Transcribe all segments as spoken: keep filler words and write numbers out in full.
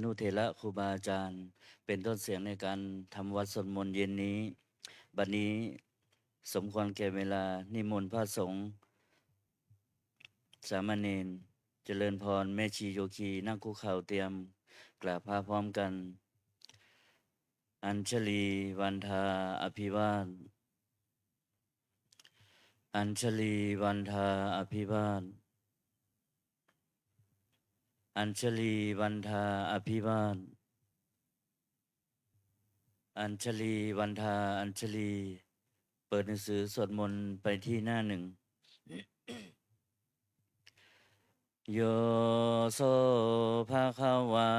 นุเถระครูบาอาจารย์ เป็นต้นเสียงในการทำวัตรสวดมนต์เย็นนี้ บัดนี้สมควรแก่เวลา นิมนต์พระสงฆ์ สามเณร เจริญพร แม่ชีโยคี นั่งคุกเข่าเตรียมกราบพระพร้อมกัน Añjalī vandā abhivād Añjalī vandā abhivād Añjalī vandā abhivād Añjalī vandā Añjalī เปิดหนังสือสวดมนต์ไปที่หน้าหนึ่ง Yo so bhagavā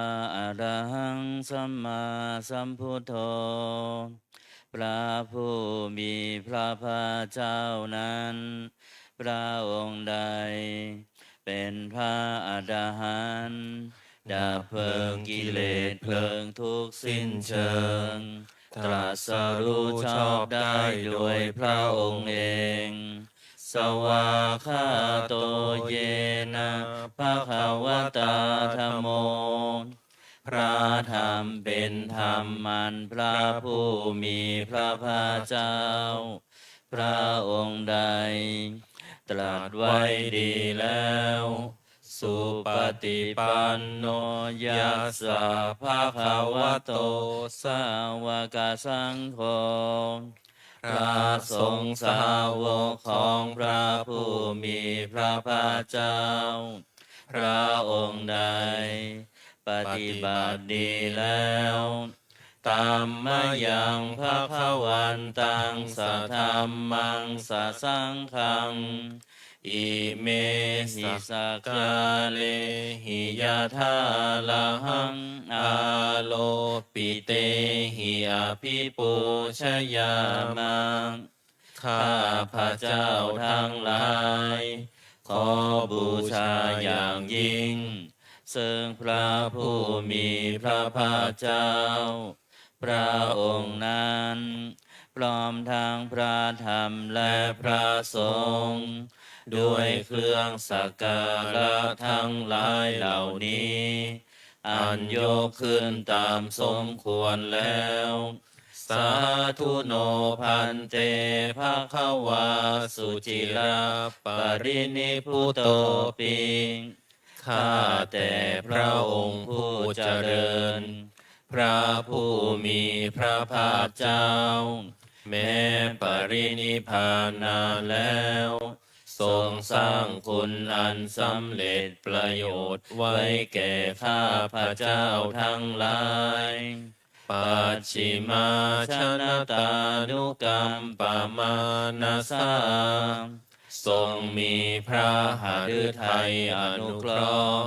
arahaṃ sammāsambuddho พระผู้มีพระภาคเจ้านั้น พระองค์ใดเป็นพระอรหันต์ ดับเพลิงกิเลสเพลิงทุกข์สิ้นเชิง ตรัสรู้ชอบได้โดยพระองค์เอง Svākkhāto yena bhagavatā dhammo พระธรรมเป็นธรรมอันพระผู้มีพระภาคเจ้า พระองค์ใดตรัสไว้ดีแล้ว Supaṭipanno yassa bhagavato sāvakasaṅgho พระสงฆ์สาวกของพระผู้มีพระภาคเจ้า พระองค์ใดปฏิบัติดีแล้ว Tammayaṃ bhagavantaṃ sadhammaṃ sasaṅghaṃ imehi sakkārehi yathārahaṃ āropitehi abhipūjayāma. ข้าพเจ้าทั้งหลาย ขอบูชาอย่างยิ่ง ซึ่งพระผู้มีพระภาคเจ้า พระองค์นั้น พร้อมทั้งพระธรรมและพระสงฆ์ ด้วยเครื่องสักการะทั้งหลายเหล่านี้ อันยกขึ้นตามสมควรแล้ว Sādhu no bhante bhagavā suciraparinibbutopi ข้าแต่พระองค์ผู้เจริญ พระผู้มีพระภาคเจ้า แม้ปรินิพพานนานแล้ว ทรงสร้างคุณอันสำเร็จประโยชน์ไว้แก่ข้าพเจ้าทั้งหลาย Pacchimājanatānukampamānasā ทรงมีพระหฤทัยอนุเคราะห์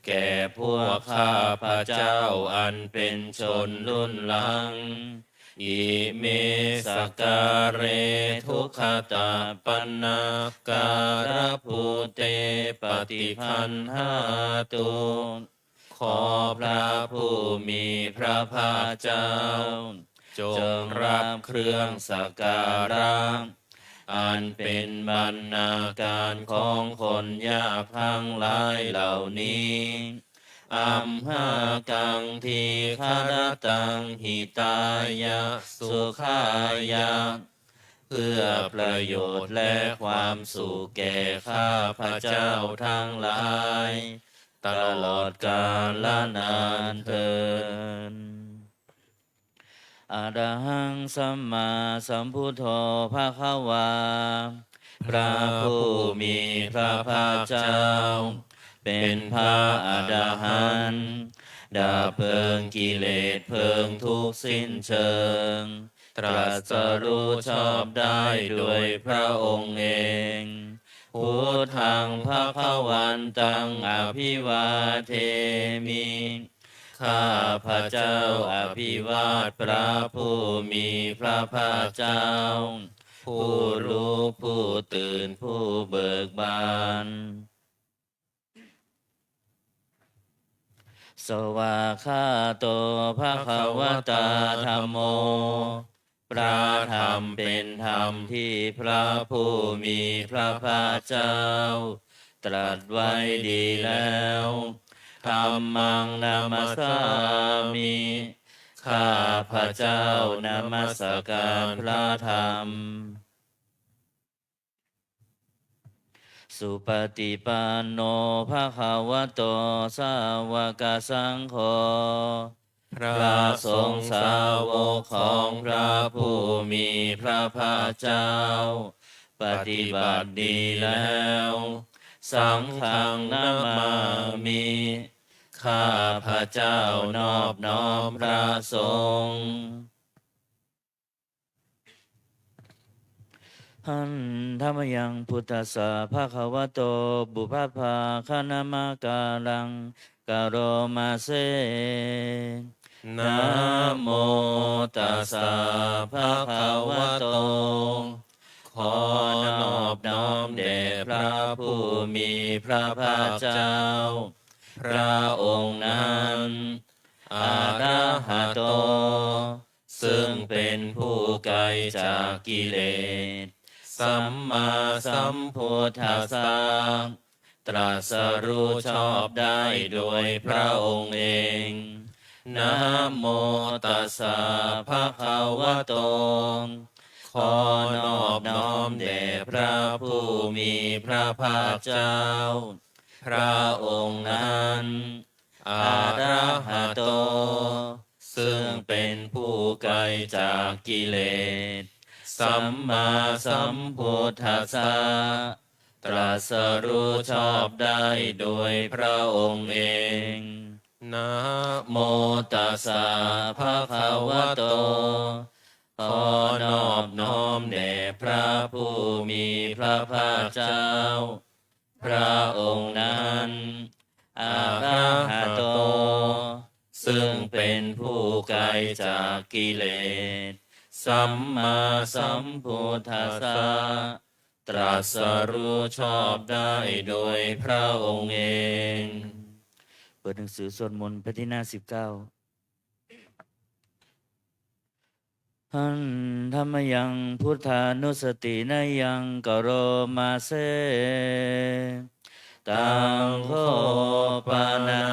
แก่พวกข้าพเจ้าอันเป็นชนรุ่นหลัง Ime sakkāre duggatapaṇṇākārabhūte paṭiggaṇhātu ขอพระผู้มีพระภาคเจ้า จงรับเครื่องสักการะ อันเป็นบรรณาการของคนยากทั้งหลายเหล่านี้ Amhākaṃ dīgharattaṃ hitāya sukhāya เพื่อประโยชน์และความสุขแก่ข้าพเจ้าทั้งหลาย ตลอดกาลนานเทอญ Arahaṃ sammāsambuddho bhagavā พระผู้มีพระภาคเจ้า เป็นพระอรหันต์ ดับเพลิงกิเลสเพลิงทุกข์สิ้นเชิง ตรัสรู้ชอบได้โดยพระองค์เอง Buddhaṃ bhagavantaṃ abhivādemi ข้าพระเจ้าอภิวาทพระผู้มีพระภาคเจ้า ผู้รู้ผู้ตื่นผู้เบิกบาน Svākkhāto bhagavatā dhammo พระธรรมเป็นธรรมที่พระผู้มีพระภาคเจ้า ตรัสไว้ดีแล้ว Dhammaṃ namassāmi. ข้าพเจ้านมัสการพระธรรม Supaṭipanno bhagavato sāvakasaṅgho. พระสงฆ์สาวกของพระผู้มีพระภาคเจ้า ปฏิบัติดีแล้ว Saṅghaṃ namāmi. ข้าพเจ้านอบน้อมพระสงฆ์ Handa mayaṃ buddhassa bhagavato pubbabhāganamakāraṃ karoma se. Namo tassa bhagavato. ขอนอบน้อมแด่พระผู้มีพระภาคเจ้า พระองค์นั้น arahato ซึ่งเป็นผู้ไกลจากกิเลส sammāsambuddhassa ตรัสรู้ชอบได้โดยพระองค์เอง namo tassa bhagavato. ขอนอบน้อมแด่พระผู้มีพระภาคเจ้า พระองค์นั้น arahato ซึ่งเป็นผู้ไกลจากกิเลส sammāsambuddhassa ตรัสรู้ชอบได้โดยพระองค์เอง namo tassa bhagavato. ขอนอบน้อมแด่พระผู้มีพระภาคเจ้า พระองค์นั้น arahato ซึ่งเป็นผู้ไกลจากกิเลส sammāsambuddhassa ตรัสรู้ชอบได้โดยพระองค์เอง เปิดหนังสือสวดมนต์แผ่นที่หน้าสิบเก้า Handa mayaṃ buddhānussatinayaṃ karoma se. Taṃ kho pana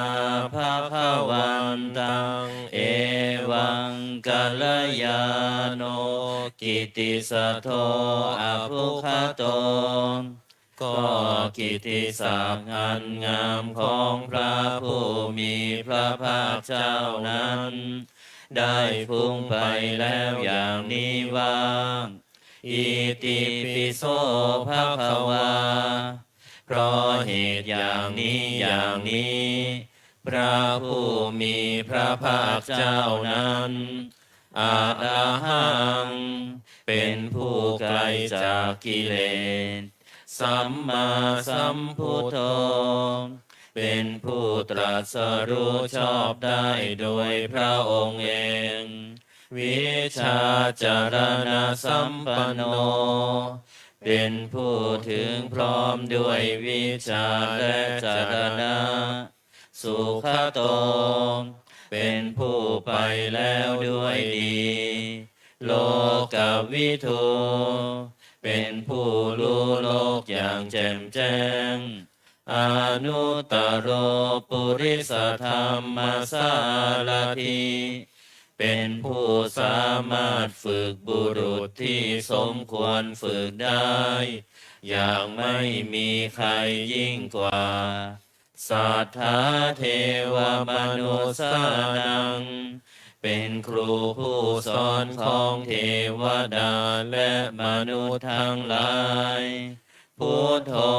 bhagavantaṃ evaṃ kalyāṇo kittisaddo abbhuggato. ก็กิตติศักดิ์อันงามของพระผู้มีพระภาคเจ้านั้น ได้ฟุ้งไปแล้วอย่างนี้ว่า itipi so bhagavā. เพราะเหตุอย่างนี้อย่างนี้ พระผู้มีพระภาคเจ้านั้น arahaṃ เป็นผู้ไกลจากกิเลส sammāsambuddho เป็นผู้ตรัสรู้ชอบได้โดยพระองค์เอง vijjācaraṇasampanno เป็นผู้ถึงพร้อมด้วยวิชชาและจรณะ sugato เป็นผู้ไปแล้วด้วยดี lokavidū เป็นผู้รู้โลกอย่างแจ่มแจ้ง anuttaro purisadammasārathi เป็นผู้สามารถฝึกบุรุษที่สมควรฝึกได้ อย่างไม่มีใครยิ่งกว่า satthā devamanussānaṃ เป็นครูผู้สอนของเทวดาและมนุษย์ทั้งหลาย buddho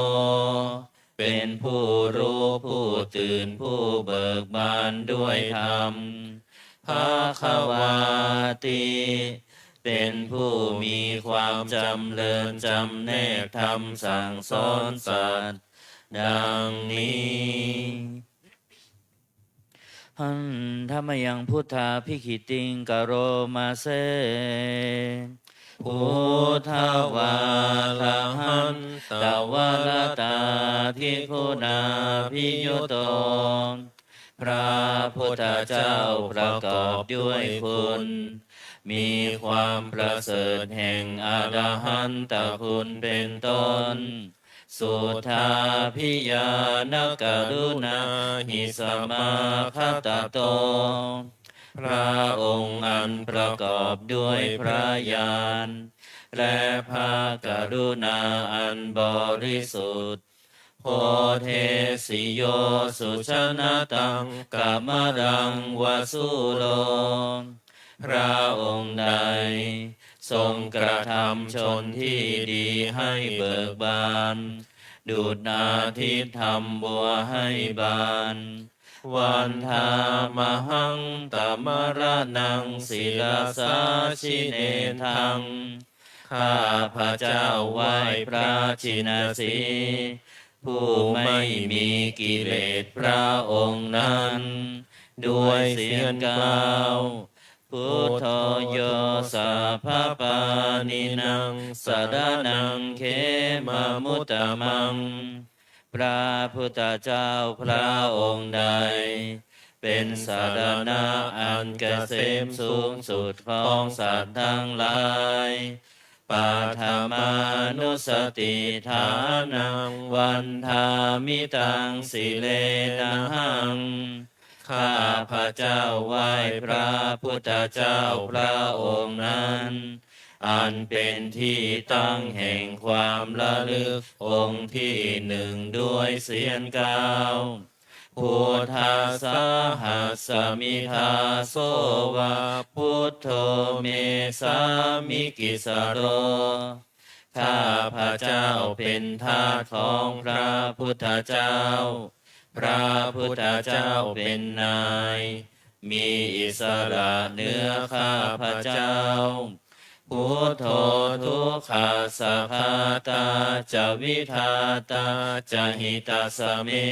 เป็นผู้รู้ผู้ตื่นผู้เบิกบานด้วยธรรม bhagavāti เป็นผู้มีความจำเริญจำแนกธรรมสั่งสอนสัตว์ ดังนี้ Handa mayaṃ buddhābhigītiṃ karoma se. Buddhavārahantavaratādiguṇābhiyutto พระพุทธเจ้าประกอบด้วยคุณ มีความประเสริฐแห่งอรหันตคุณเป็นต้น Suddhābhiñāṇakaruṇāhi samāgatatto พระองค์อันประกอบด้วยพระญาณ และพระกรุณาอันบริสุทธิ์ Bodhesi yo sujanataṃ kamalaṃ va sūro พระองค์ใดทรงกระทำชนที่ดีให้เบิกบาน ดุจอาทิตย์ทำบัวให้บาน Vandāmahaṃ tamaraṇaṃ sirasā jinendaṃ ข้าพเจ้าไหว้พระชินสีห์ ผู้ไม่มีกิเลสพระองค์นั้น ด้วยเสียงกล่าว Buddho yo sabbapāṇinaṃ saraṇaṃ khemamuttamaṃ พระพุทธเจ้าพระองค์ใด เป็นสรณะอันเกษมสูงสุดของสัตว์ทั้งหลาย Paṭhamānussatiṭṭhānaṃ vandāmi taṃ sirenahaṃ ข้าพเจ้าไหว้พระพุทธเจ้าพระองค์นั้น อันเป็นที่ตั้งแห่งความระลึกองค์ที่หนึ่งด้วยเสียงกล่าว Buddhassāhasmi dāso va buddho me sāmikissaro ข้าพเจ้าเป็นทาสของพระพุทธเจ้า พระพุทธเจ้าเป็นนาย มีอิสระเหนือข้าพเจ้า Buddho dukkhassa ghātā ca vidhātā ca hitassa me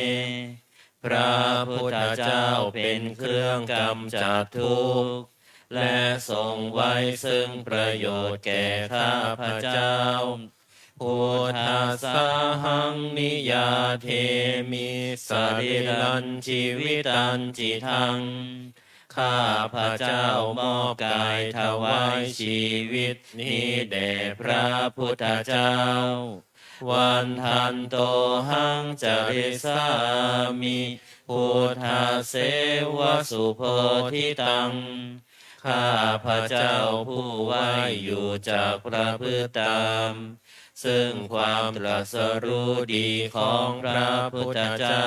พระพุทธเจ้าเป็นเครื่องกำจัดทุกข์ และทรงไว้ซึ่งประโยชน์แก่ข้าพเจ้า Buddhassāhaṃ niyyādemi sarīrañjīvitañcidaṃ ข้าพเจ้ามอบกายถวายชีวิตนี้แด่พระพุทธเจ้า Vandantohaṃ carissāmi buddhasseva subodhitaṃ ข้าพเจ้าผู้ไหว้อยู่จักประพฤติตาม ซึ่งความตรัสรู้ดีของพระพุทธเจ้า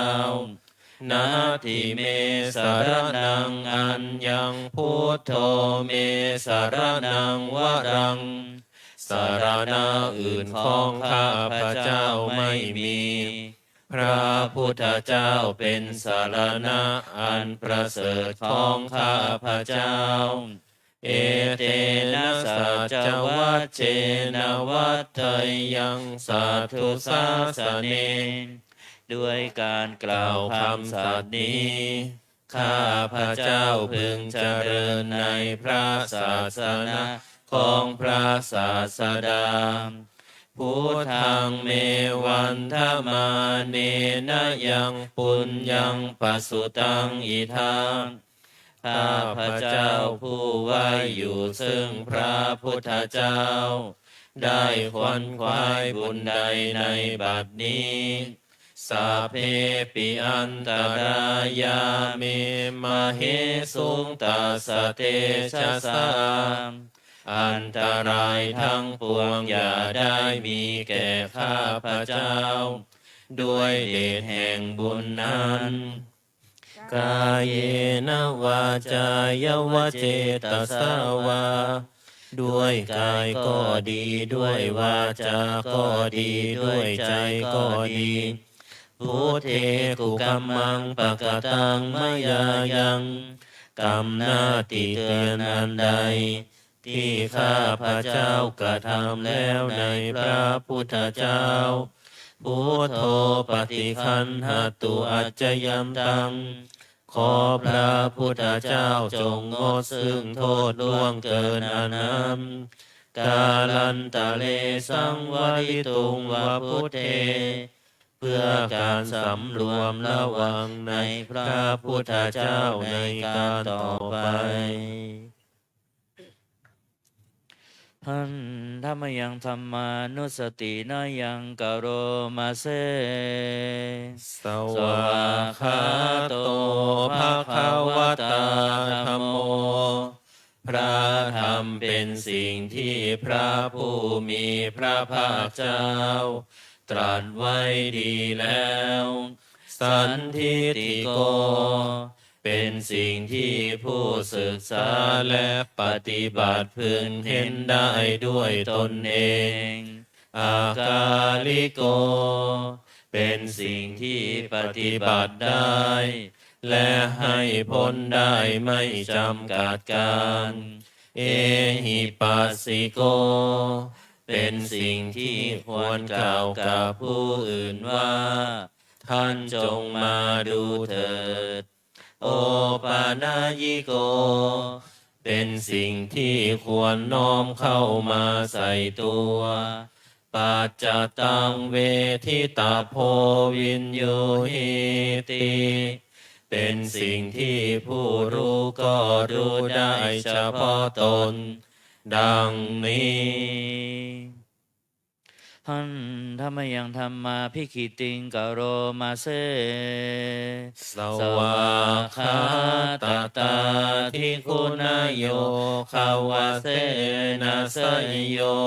Natthi me saraṇaṃ aññaṃ buddho me saraṇaṃ varaṃ สรณะอื่นของข้าพเจ้าไม่มี พระพุทธเจ้าเป็นสรณะอันประเสริฐของข้าพเจ้า Etena saccavajjena vaḍḍheyyaṃ satthu sāsane ด้วยการกล่าวคำสัตย์นี้ ข้าพเจ้าพึงเจริญในพระศาสนาของพระศาสดา Buddhaṃ me vandamānena yaṃ puññaṃ pasutaṃ idha ข้าพเจ้าผู้ไหว้อยู่ซึ่งพระพุทธเจ้า ได้ขวนขวายบุญใดในบัดนี้ Sabbepi antarāyā me māhesuṃ tassa tejasā อันตรายทั้งปวงอย่าได้มีแก่ข้าพเจ้า ด้วยเดชแห่งบุญนั้น Kāyena vācāya va cetasā vā ด้วยกายก็ดี ด้วยวาจาก็ดี ด้วยใจก็ดี Buddhe kukammaṃ pakataṃ mayā yaṃ กรรมหน้าติเตียนอันใด ที่ข้าพเจ้ากระทำแล้วในพระพุทธเจ้า Buddho paṭiggaṇhatu accayantaṃ ขอพระพุทธเจ้าจงงดซึ่งโทษล่วงเกินอันนั้น Kālantare saṃvarituṃ va buddhe เพื่อการสำรวมระวังในพระพุทธเจ้าในการต่อไป Handa mayaṃ dhammānussatinayaṃ karoma se. Svākkhāto bhagavatā dhammo. พระธรรมเป็นสิ่งที่พระผู้มีพระภาคเจ้าตรัสไว้ดีแล้ว Sandiṭṭhiko เป็นสิ่งที่ผู้ศึกษาและปฏิบัติพึงเห็นได้ด้วยตนเอง Akāliko เป็นสิ่งที่ปฏิบัติได้ และให้พ้นได้ไม่จำกัดกาล Ehipassiko เป็นสิ่งที่ควรกล่าวกับผู้อื่นว่า ท่านจงมาดูเถิด Opanayiko เป็นสิ่งที่ควรน้อมเข้ามาใส่ตัว Paccattaṃ veditabbo viññūhīti เป็นสิ่งที่ผู้รู้ก็รู้ได้เฉพาะตน ดังนี้ Handa mayaṃ dhammābhigītiṃ karoma se. Svākkhātatādiguṇayogavasena seyyo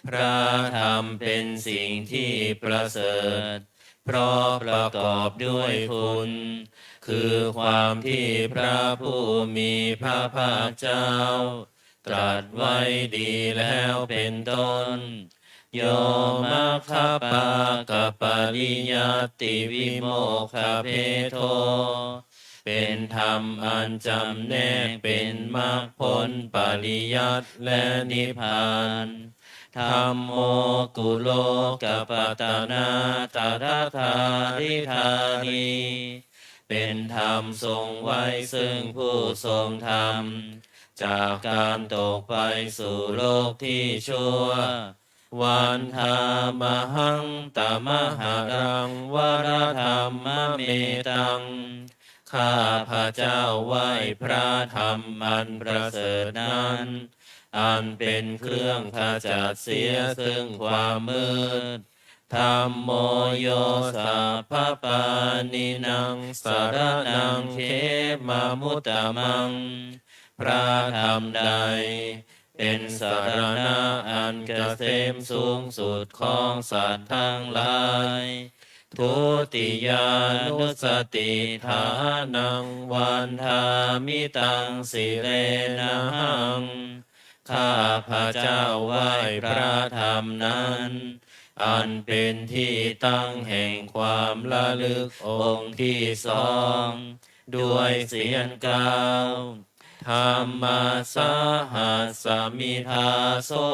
พระธรรมเป็นสิ่งที่ประเสริฐ เพราะประกอบด้วยคุณ คือความที่พระผู้มีพระภาคเจ้า ตรัสไว้ดีแล้วเป็นต้น Yo maggapākapariyattivimokkhabhedo เป็นธรรมอันจำแนกเป็นมรรคผลปริยัติและนิพพาน Dhammo kulokapatanā tadadhāridhārī เป็นธรรมทรงไว้ซึ่งผู้ทรงธรรม จากการตกไปสู่โลกที่ชั่ว Vandāmahaṃ tamaharaṃ varadhammametaṃ ข้าพเจ้าไหว้พระธรรมอันประเสริฐนั้น อันเป็นเครื่องขจัดเสียซึ่งความมืด Dhammo yo sabbapāṇīnaṃ saraṇaṃ khemamuttamaṃ พระธรรมใด เป็นสรณะอันเกษมสูงสุดของสัตว์ทั้งหลาย Dutiyānussatiṭṭhānaṃ vandāmi taṃ sirenahaṃ ข้าพระเจ้าไหว้พระธรรมนั้น อันเป็นที่ตั้งแห่งความระลึกองค์ที่สอง ด้วยเสียงกล่าว Dhammassāhasmi dāso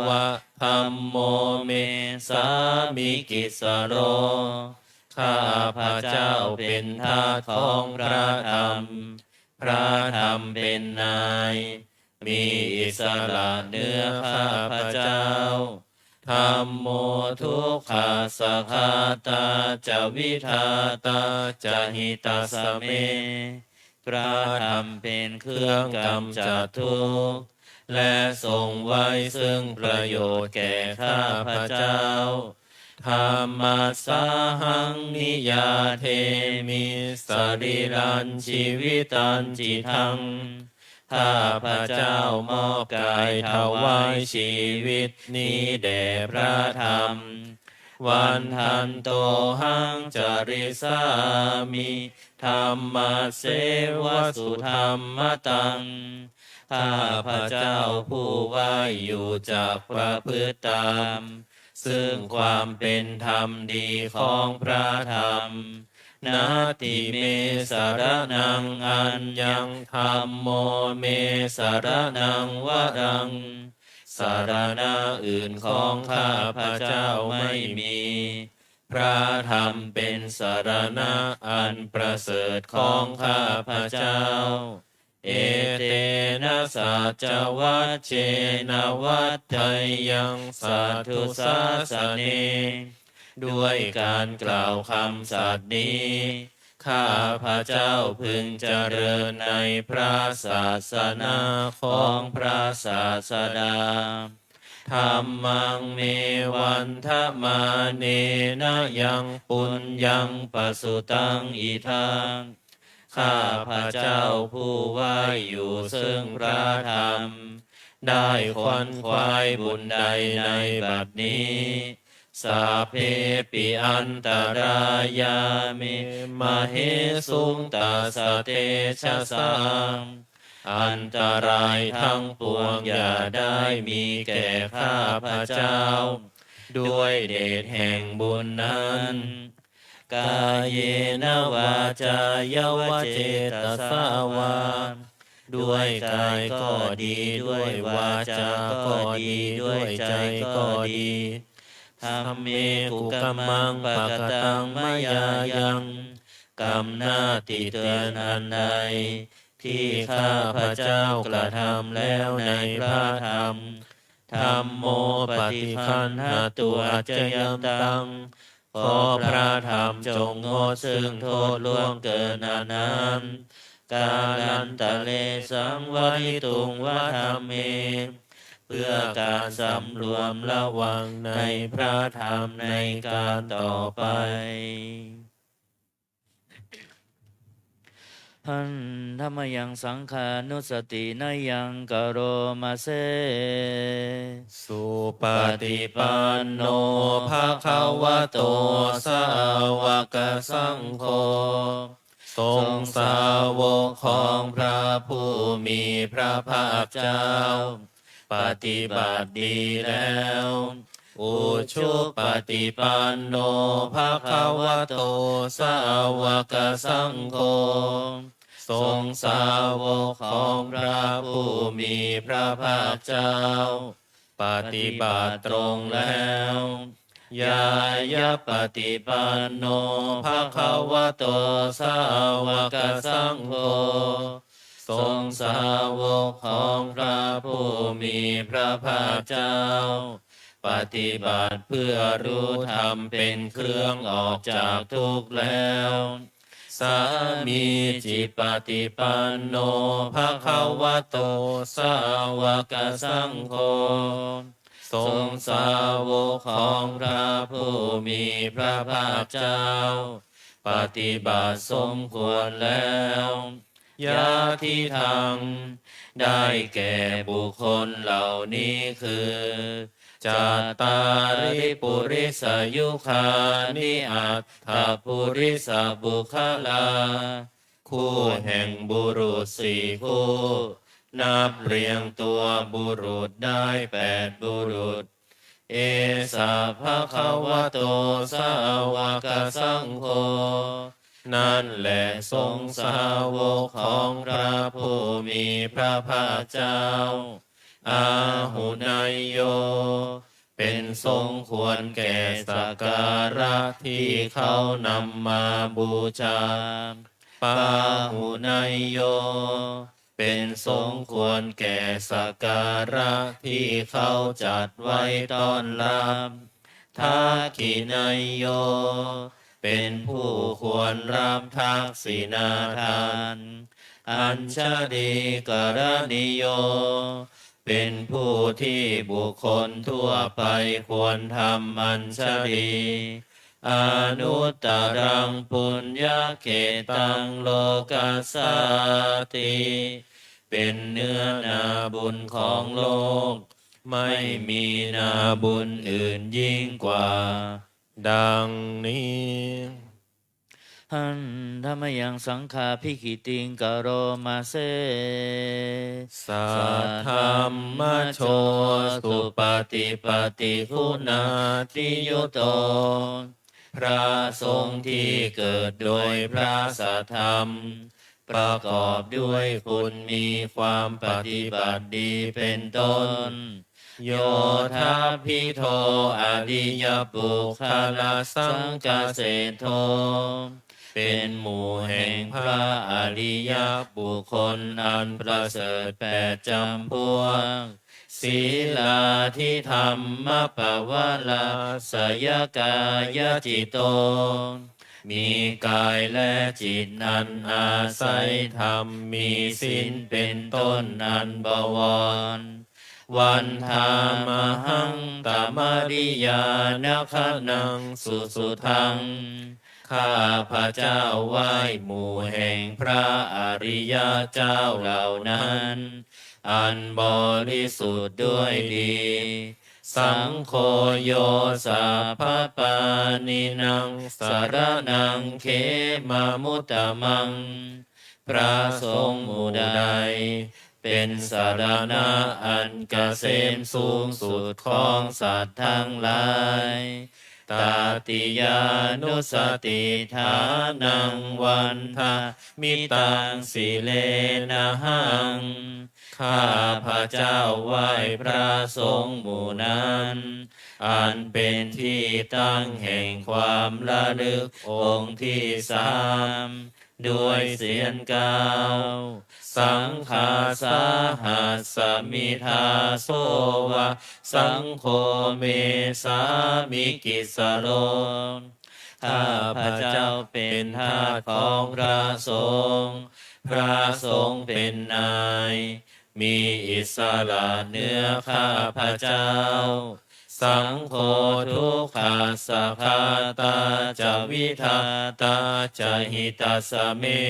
va dhammo me sāmikissaro ข้าพระเจ้าเป็นทาสของพระธรรม พระธรรมเป็นนาย มีอิสระเหนือข้าพเจ้า Dhammo dukkhassa ghātā ca vidhātā ca hitassa me พระธรรมเป็นเครื่องกำจัดทุกข์ และทรงไว้ซึ่งประโยชน์แก่ข้าพเจ้า Dhammassāhaṃ niyyādemi sarīrañjīvitañcidaṃ ข้าพระเจ้ามอบกายถวายชีวิตนี้แด่พระธรรม Vandantohaṃ carissāmi dhammasseva sudhammataṃ ข้าพระเจ้าผู้ไหว้อยู่จักประพฤติตาม ซึ่งความเป็นธรรมดีของพระธรรม Natthi me saraṇaṃ aññaṃ dhammo me saraṇaṃ varaṃ สรณะอื่นของข้าพระเจ้าไม่มี พระธรรมเป็นสรณะอันประเสริฐของข้าพระเจ้า Etena saccavajjena vaḍḍheyyaṃ satthu sāsane ด้วยการกล่าวคำสัตย์นี้ ข้าพเจ้าพึงเจริญในพระศาสนาของพระศาสดา Dhammaṃ me vandamānena yaṃ puññaṃ pasutaṃ idha. ข้าพเจ้าผู้ไหว้อยู่ซึ่งพระธรรม ได้ขวนขวายบุญใดในบัดนี้ Sabbepi antarāyā me māhesuṃ tassa tejasā. อันตรายทั้งปวงอย่าได้มีแก่ข้าพเจ้า ด้วยเดชแห่งบุญนั้น Kāyena vācāya va cetasā vā. ด้วยกายก็ดี ด้วยวาจาก็ดี ด้วยใจก็ดี Dhamme kukammaṃ pakataṃ mayā yaṃ. กรรมหน้าติเตียนอันใด ที่ข้าพเจ้ากระทำแล้วในพระธรรม Dhammo paṭiggaṇhatu accayantaṃ. ขอพระธรรมจงงดซึ่งโทษล่วงเกินอันนั้น Kālantare saṃvarituṃ va dhamme. เพื่อการสำรวมระวังในพระธรรมในการต่อไป Handa mayaṃ saṅghānussatinayaṃ karoma se. Supaṭipanno bhagavato sāvakasaṅgho. ทรงสาวกของพระผู้มีพระภาคเจ้า ปฏิบัติดีแล้ว Ujupaṭipanno bhagavato sāvakasaṅgho. ทรงสาวกของพระผู้มีพระภาคเจ้า ปฏิบัติตรงแล้ว Ñāyapaṭipanno bhagavato sāvakasaṅgho. ทรงสาวกของพระผู้มีพระภาคเจ้า ปฏิบัติเพื่อรู้ธรรมเป็นเครื่องออกจากทุกข์แล้ว Sāmīcipaṭipanno bhagavato sāvakasaṅgho. ทรงสาวกของพระผู้มีพระภาคเจ้า ปฏิบัติสมควรแล้ว Yadidaṃ ได้แก่บุคคลเหล่านี้คือ Cattāri purisayugāni aṭṭha purisapuggalā. คู่แห่งบุรุษสี่คู่ นับเรียงตัวบุรุษได้แปดบุรุษ Esa bhagavato sāvakasaṅgho. นั่นแหละสงฆ์สาวกของพระผู้มีพระภาคเจ้า Āhuneyyo เป็นสงฆ์ควรแก่สักการะที่เขานำมาบูชา Pāhuneyyo เป็นสงฆ์ควรแก่สักการะที่เขาจัดไว้ต้อนรับ Dakkhiṇeyyo เป็นผู้ควรรับทักษิณาทาน Añjalikaraṇīyo เป็นผู้ที่บุคคลทั่วไปควรทำอัญชลี Anuttaraṃ puññakkhettaṃ lokassāti เป็นเนื้อนาบุญของโลก ไม่มีนาบุญอื่นยิ่งกว่า ดังนี้ Handa mayaṃ saṅghābhigītiṃ karoma se. Saddhammajo supaṭipattiguṇādiyutto พระสงฆ์ที่เกิดโดยพระสัทธรรม ประกอบด้วยคุณมีความปฏิบัติดีเป็นต้น Yo dabbidho ariyapuggalasaṅghaseṭṭho เป็นหมู่แห่งพระอริยบุคคลอันประเสริฐแปดจำพวก Sīlādidhammapavarāsayakāyacitto มีกายและจิตอันอาศัยธรรม มีศีลเป็นต้นอันบวร Vandāmahaṃ tamariyāna gaṇaṃ susuddhaṃ. ข้าพเจ้าไหว้หมู่แห่งพระอริยเจ้าเหล่านั้น อันบริสุทธิ์ด้วยดี Saṅgho yo sabbapāṇīnaṃ saraṇaṃ khemamuttamaṃ. พระสงฆ์หมู่ใดเป็นสรณะอันเกษมสูงสุดของสัตว์ทั้งหลาย Tatiyānussatiṭṭhānaṃ vandāmi taṃ sirenahaṃ. ข้าพเจ้าไหว้พระสงฆ์หมู่นั้น อันเป็นที่ตั้งแห่งความระลึกองค์ที่สาม ด้วยเสียงกล่าว Saṅghassa hasmi dāso va saṅgho me sāmikissaro. ข้าพเจ้าเป็นทาสของพระสงฆ์ พระสงฆ์เป็นนาย มีอิสระเหนือข้าพเจ้า Saṅgho dukkhassa ghātā ca vidhātā ca hitassa me.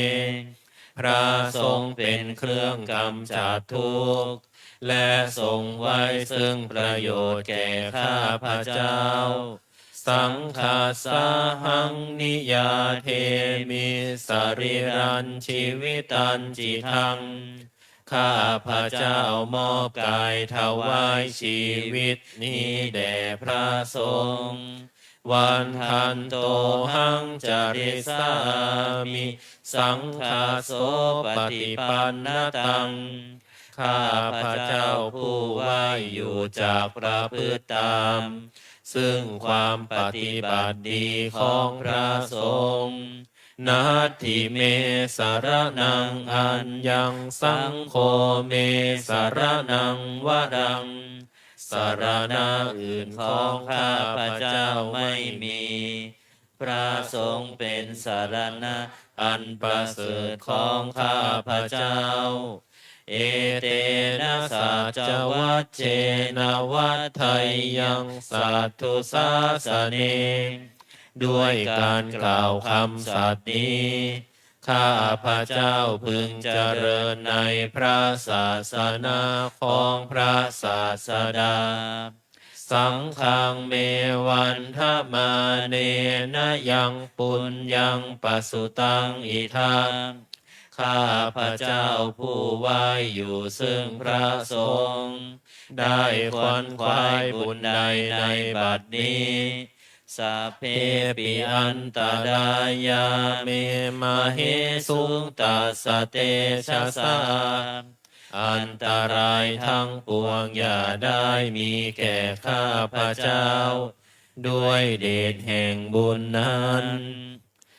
พระสงฆ์เป็นเครื่องกำจัดทุกข์ และทรงไว้ซึ่งประโยชน์แก่ข้าพเจ้า Saṅghassahaṃ niyyādemi sarīrañjīvitañcidaṃ. ข้าพเจ้ามอบกายถวายชีวิตนี้แด่พระสงฆ์ Vandantohaṃ carissāmi saṅghaso paṭipannataṃ. ข้าพเจ้าผู้ไหว้อยู่จักประพฤติตาม ซึ่งความปฏิบัติดีของพระสงฆ์ Natthi me saraṇaṃ aññaṃ saṅgho me saraṇaṃ varaṃ. สรณะอื่นของข้าพเจ้าไม่มี พระสงฆ์เป็นสรณะอันประเสริฐของข้าพเจ้า Etena saccavajjena vaḍḍheyyaṃ satthu sāsane. ด้วยการกล่าวคำสัตย์นี้ ข้าพเจ้าพึงเจริญในพระศาสนาของพระศาสดา Saṅghaṃ me vandamānena yaṃ puññaṃ pasutaṃ idha. ข้าพเจ้าผู้ไหว้อยู่ซึ่งพระสงฆ์ ได้ขวนขวายบุญใดในบัดนี้ Sabbepi antarāyā me māhesuṃ tassa tejasā. อันตรายทั้งปวงอย่าได้มีแก่ข้าพเจ้า ด้วยเดชแห่งบุญนั้น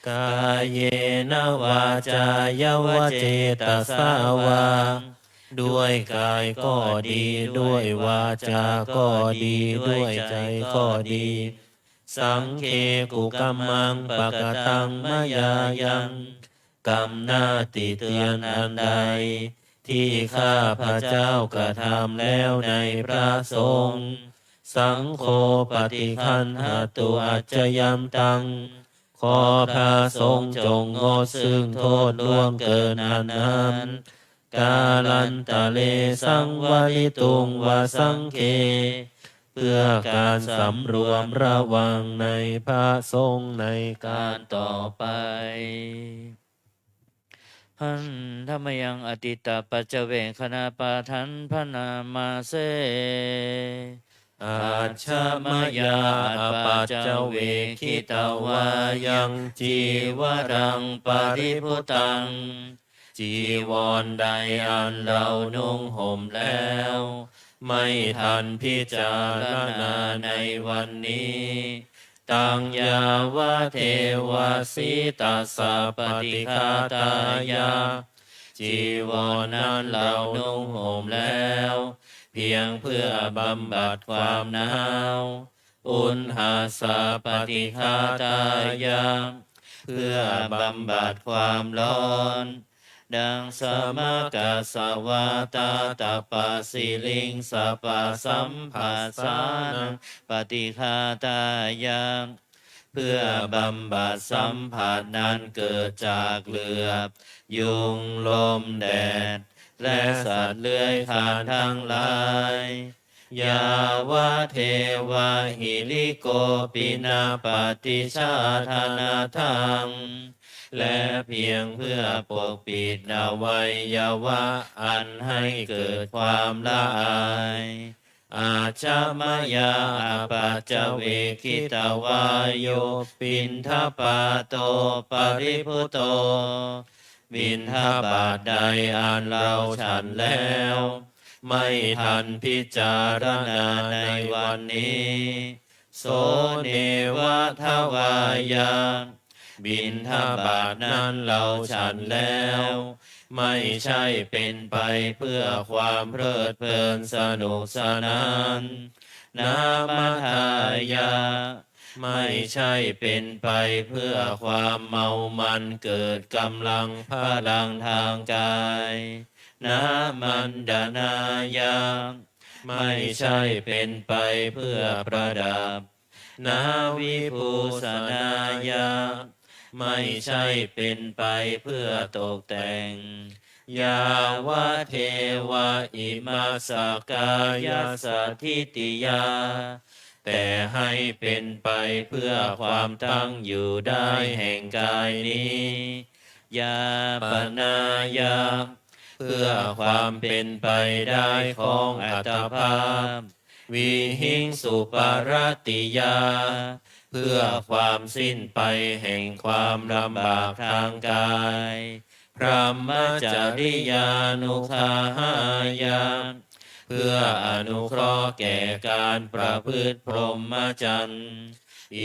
Kāyena vācāya va cetasā vā. ด้วยกายก็ดี ด้วยวาจาก็ดี ด้วยใจก็ดี Saṅghe kukammaṃ pakataṃ mayā yaṃ. กรรมหน้าติเตียนอันใด ที่ข้าพเจ้ากระทำแล้วในพระสงฆ์ Saṅgho paṭiggaṇhatu accayantaṃ. ขอพระสงฆ์จงงดซึ่งโทษล่วงเกินอันนั้น Kālantare saṃvarituṃ va saṅghe. เพื่อการสำรวมระวังในพระสงฆ์ในการต่อไป Handa mayaṃ atītapaccavekkhaṇapāṭhaṃ bhaṇāma se. Ajja mayā apaccavekkhitvā yaṃ cīvaraṃ paribhuttaṃ. จีวรใดอันเรานุ่งห่มแล้ว ไม่ทันพิจารณาในวันนี้ Taṃ yāvadeva sītassa paṭighātāya. จีวรนั้นเรานุ่งห่มแล้ว เพียงเพื่อบำบัดความหนาว Uṇhassa paṭighātāya. พื่อบำบัดความร้อน ดัง samaghasavātātapasiriṃsapasamphassānaṃ paṭighātāya เพื่อบำบัดสัมผัสนั้นเกิดจากเหลือบ ยุง ลม แดด และสัตว์เลื้อยคลานทั้งหลาย yāvadeva hirikopinapaṭicchādanatthaṃ และเพียงเพื่อปกปิดอวัยวะอันให้เกิดความละอาย ajja mayā apaccavekkhitvā yo piṇḍapāto paribhutto บิณฑบาตใดอันเราฉันแล้ว ไม่ทันพิจารณาในวันนี้ so neva davāya บิณฑบาตนั้นเราฉันแล้ว ไม่ใช่เป็นไปเพื่อความเพลิดเพลินสนุกสนาน na madāya ไม่ใช่เป็นไปเพื่อความเมามันเกิดกำลังพลังทางกาย na maṇḍanāya ไม่ใช่เป็นไปเพื่อประดับ na vibhūsanāya ไม่ใช่เป็นไปเพื่อตกแต่ง yāvadeva imassa kāyassa ṭhitiyā แต่ให้เป็นไปเพื่อความตั้งอยู่ได้แห่งกายนี้ yāpanāya เพื่อความเป็นไปได้ของอัตภาพ vihiṃsuparatiyā เพื่อความสิ้นไปแห่งความลำบากทางกาย brahmacariyānuggahāya เพื่ออนุเคราะห์แก่การประพฤติพรหมจรรย์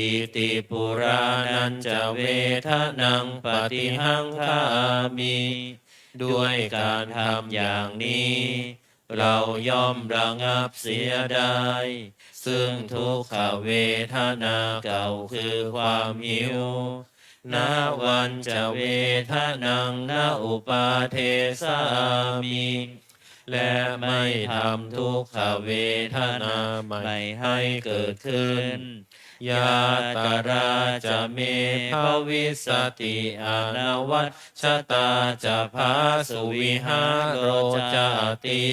iti purāṇañca vedanaṃ paṭihaṅkhāmi ด้วยการทำอย่างนี้ เราย่อมระงับเสียได้ ซึ่งทุกขเวทนาเก่าคือความหิว navañca vedanaṃ na uppādessāmi และไม่ทำทุกขเวทนาใหม่ให้เกิดขึ้น yātrā ca me bhavissati anavajjatā ca phāsuvihāro cāti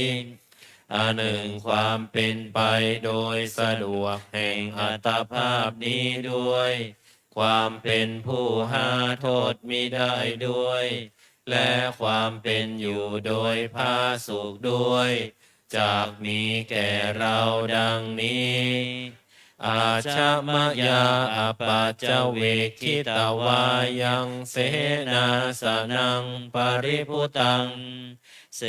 อันหนึ่งความเป็นไปโดยสะดวกแห่งอัตภาพนี้ด้วย ความเป็นผู้หาโทษมิได้ด้วย และความเป็นอยู่โดยผาสุกด้วย จักมีแก่เราดังนี้ ajja mayā apaccavekkhitvā yaṃ senāsanaṃ paribhuttaṃ เส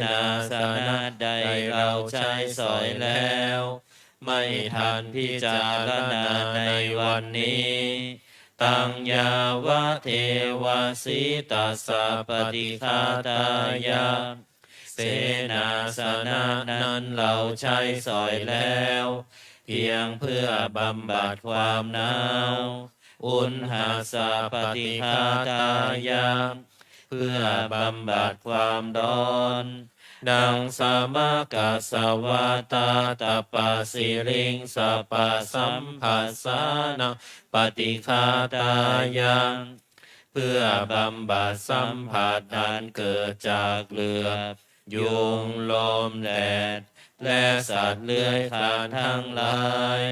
นาสนะใดเราใช้สอยแล้ว ไม่ทันพิจารณาในวันนี้ taṃ yāvadeva sītassa paṭighātāya เสนาสนะนั้นเราใช้สอยแล้ว เพียงเพื่อบำบัดความหนาว uṇhassa paṭighātāya เพื่อบำบัดความร้อน daṃ samaghasavātātapasiriṃsapasamphassānaṃ paṭighātāya เพื่อบำบัดสัมผัสอันเกิดจากเหลือบ ยุง ลม แดด และสัตว์เลื้อยคลานทั้งหลาย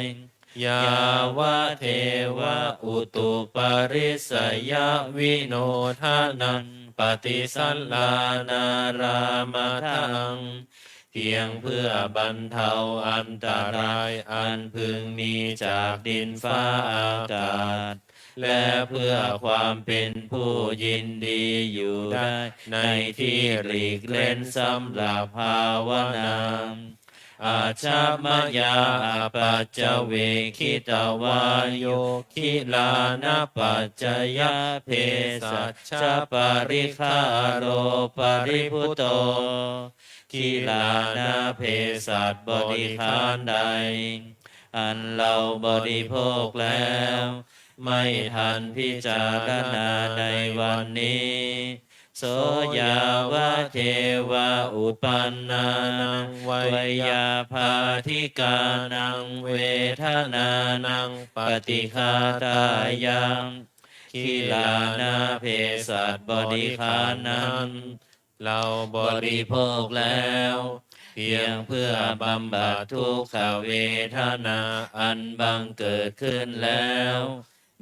yāvadeva utuparissayavinodanaṃ paṭisallānārāmatthaṃ เพียงเพื่อบรรเทาอันตรายอันพึงมีจากดินฟ้าอากาศ และเพื่อความเป็นผู้ยินดีอยู่ได้ในที่หลีกเล่นสำหรับภาวนา ajja mayā apaccavekkhitvā yo gilānapaccayabhesajjaparikkhāro paribhutto กิลานะเภสัชบริขารใด อันเราบริโภคแล้ว ไม่ทันพิจารณาในวันนี้ โส yāvadeva uppannānaṃ veyyābādhikānaṃ vedanānaṃ paṭighātāya, gilānaṃ เภสัชบริขารนั้น เราบริโภคแล้ว เพียงเพื่อบำบัดทุกขเวทนาอันบังเกิดขึ้นแล้ว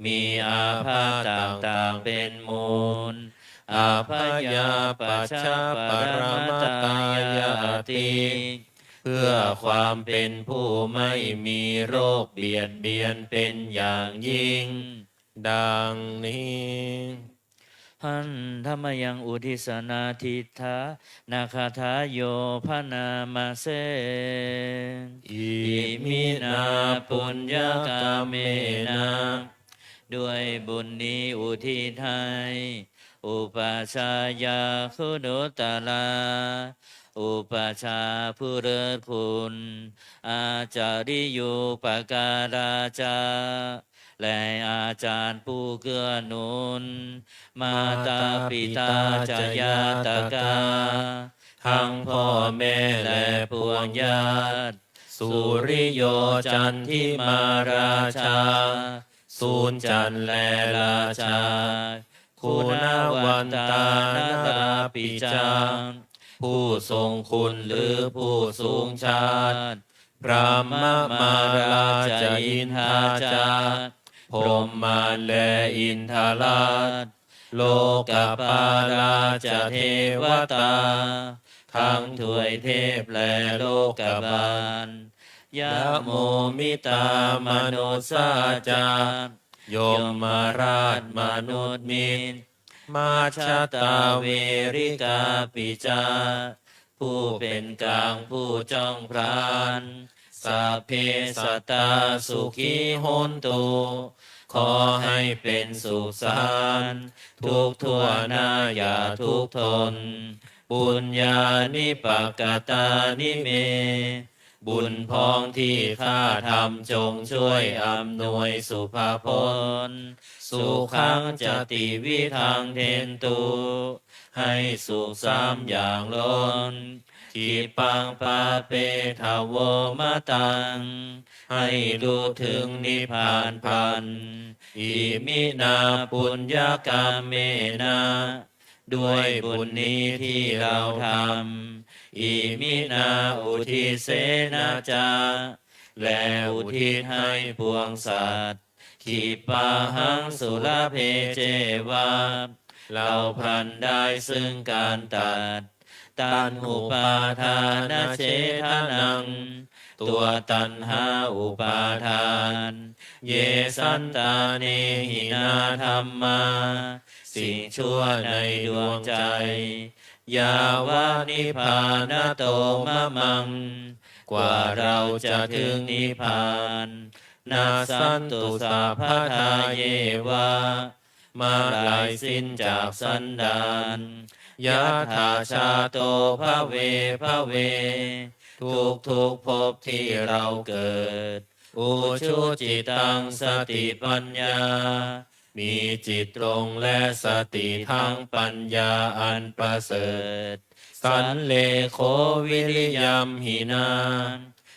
มีอาภัพต่างๆเป็นมูล abyāpajjhaparamatāyāti เพื่อความเป็นผู้ไม่มีโรคเบียดเบียนเป็นอย่างยิ่ง ดังนี้ Handa mayaṃ uddissa nādiṭṭhānagāthāyo bhaṇāma se. Iminā puññakammena ด้วยบุญนี้อุทิศให้ upajjhāyā guṇuttarā อุปัชฌาย์ผู้เลิศคุณ ācariyūpakārā ca และอาจารย์ผู้เกื้อหนุน mātā pitā ca ñātakā ทั้งพ่อแม่และปวงญาติ suriyo candimā rājā ศูนย์จันทร์และราชา guṇavantā narāpi ca ผู้ทรงคุณหรือผู้สูงชาติ brahmamārā ca indā ca พรหมมารและอินทราช lokapālā ca devatā ทั้งทวยเทพและโลกบาล yamo mittā manussā ca ยมราชมนุษย์มิตร majjhattā verikāpi ca ผู้เป็นกลางผู้จ้องพราน sabbe sattā sukhī hontu ขอให้เป็นสุขสันต์ทุกทั่วหน้าอย่าทุกข์ทน puññāni pakatāni me บุญพ้องที่ข้าทำจงช่วยอำนวยสุภพล sukhaṃ ca tividhaṃ dentu ให้สุขสามอย่างล้น khippaṃ pāpetha vo mataṃ ให้รู้ถึงนิพพานพลัน iminā puññakammena ด้วยบุญนี้ที่เราทำ iminā uddissena ca และอุทิศให้ปวงสัตว์ khippāhaṃ sulabhe ceva เราพลันได้ซึ่งการตัด taṇhupādānachedanaṃ ตัวตัณหาอุปาทาน ye santāne hīnā dhammā สิ่งชั่วในดวงใจ yāva nibbānato mamaṃ กว่าเราจะถึงนิพพาน nassantu sabbadā yeva เมื่อไรสิ้นจากสันดาน yattha jāto bhave bhave ทุกทุกๆภพที่เราเกิด ujucittaṃ satipaññā มีจิตตรงและสติทั้งปัญญาอันประเสริฐ sallekho viriyamhinā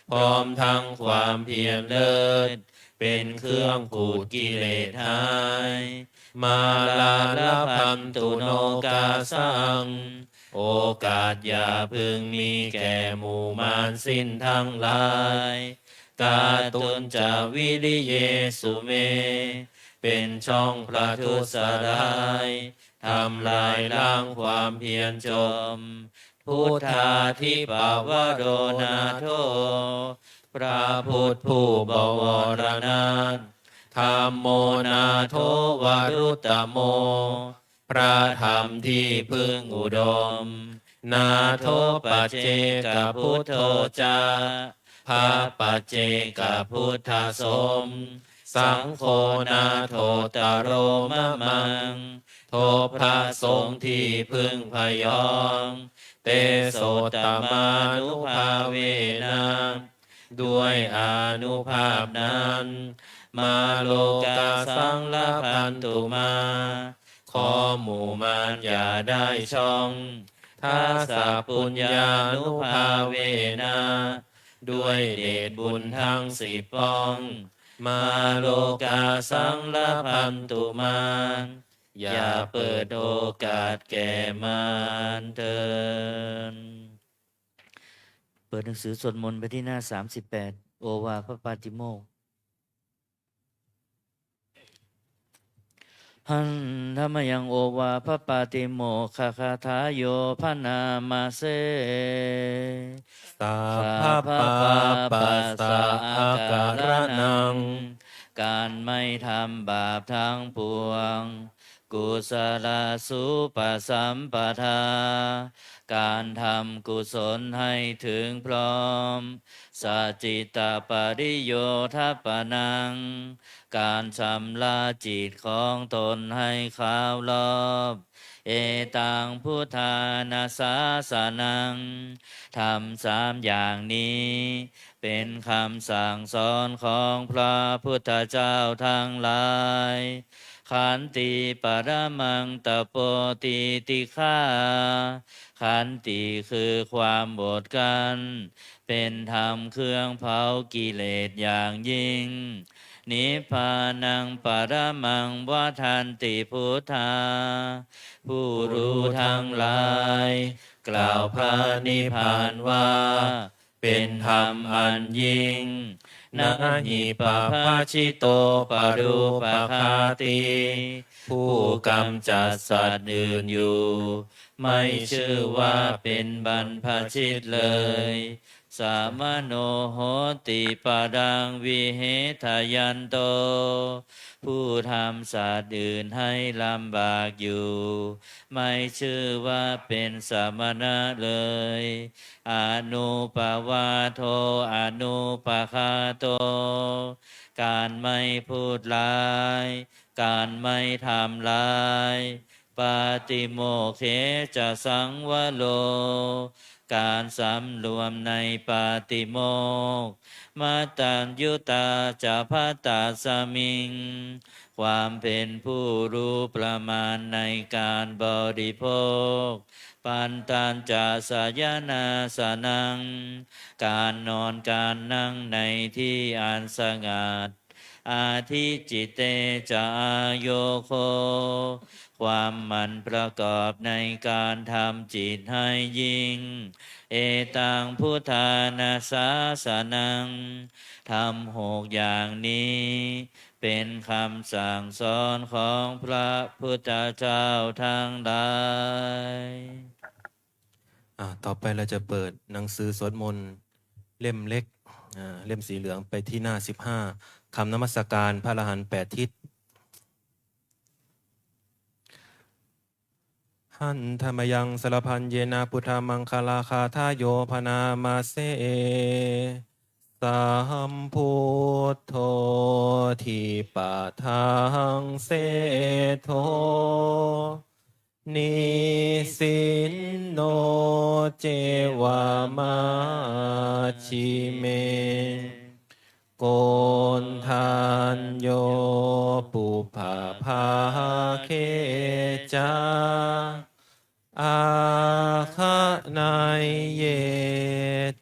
พร้อมทั้งความเพียรเลิศ เป็นเครื่องขูดกิเลสหาย mārā labhantu nokāsaṃ โอกาสอย่าพึงมีแก่หมู่มารสิ้นทั้งหลาย kātuñca viriyesu me เป็นช่องประทุษร้าย ทำลายล้างความเพียรจม buddhādhipavaro nātho พระพุทธผู้บวรนาถ dhammo nātho varuttamo พระธรรมที่พึ่งอุดม nātho paccekabuddho ca พระปัจเจกพุทธสม saṅgho nāthottaro mamaṃ ทบพระสงฆ์ที่พึ่งพยอง tesottamānubhāvena ด้วยอานุภาพนั้น mārokāsaṃ labhantu mā. ขอหมู่มารอย่าได้ช่อง Dasapuññānubhāvena ด้วยเดชบุญทั้งสิบป้อง Mā lokā saṃlabhantu mā อย่าเปิดโอกาสแก่มารเถิด เปิดหนังสือสวดมนต์ไปที่หน้าสามสิบแปด โอวาทพระปาติโมกข์ Handa mayaṃ ovātapātimokkhagathayo bhaṇāma se. Sabbapāpassa akaraṇaṃ. การไม่ทำบาปทั้งปวง Kusalasu pasampadā. การทำกุศลให้ถึงพร้อม Sacittapariyothapanaṃ. การชำระจิตของตนให้ขาวรอบ Etaṃ buddhāna sāsanaṃ. ธรรมสามอย่างนี้ เป็นคำสั่งสอนของพระพุทธเจ้าทั้งหลาย Khanti paramaṃ tapo titikkhā. ขันติคือความอดกลั้น เป็นธรรมเครื่องเผากิเลสอย่างยิ่ง Nibbānaṃ paramaṃ vadanti buddhā. ผู้รู้ทั้งหลาย กล่าวพระนิพพานว่า เป็นธรรมอันยิ่ง Na hi pabbajito parūpaghātī. ผู้กำจัดสัตว์อื่นอยู่ ไม่ชื่อว่าเป็นบรรพชิตเลย Samaṇo hoti padaṃ vihetayanto. ผู้ทำสัตว์อื่นให้ลำบากอยู่ ไม่ชื่อว่าเป็นสมณะเลย Anūpavādo anūpaghāto. การไม่พูดร้าย การไม่ทำร้าย Pātimokkhe ca saṃvaro. การสำรวมในปาติโมกข์ Mattaññutā ca bhaddasmiṃ. ความเป็นผู้รู้ประมาณในการบริโภค Pantañca sayanāsanaṃ. การนอนการนั่งในที่อันสงัด Adhicitte ca āyogo. ความหมั่นประกอบในการทำจิตให้ยิ่ง Etaṃ buddhāna sāsanaṃ. ธรรมหกอย่างนี้ เป็นคำสั่งสอนของพระพุทธเจ้าทั้งหลาย อ่า ต่อไปเราจะเปิดหนังสือสวดมนต์เล่มเล็ก อ่า เล่มสีเหลืองไปที่หน้าสิบห้า คำนมัสการพระอรหันต์แปดทิศ Handa mayaṃ sabbamaṅgalaṃ, buddhamaṅgalagāthāyo bhaṇāma se. Sambuddho dipadaṃ seṭṭho, nisinno ceva majjhime. Koṇḍañño pubbabhāge ca, āgaṇeyye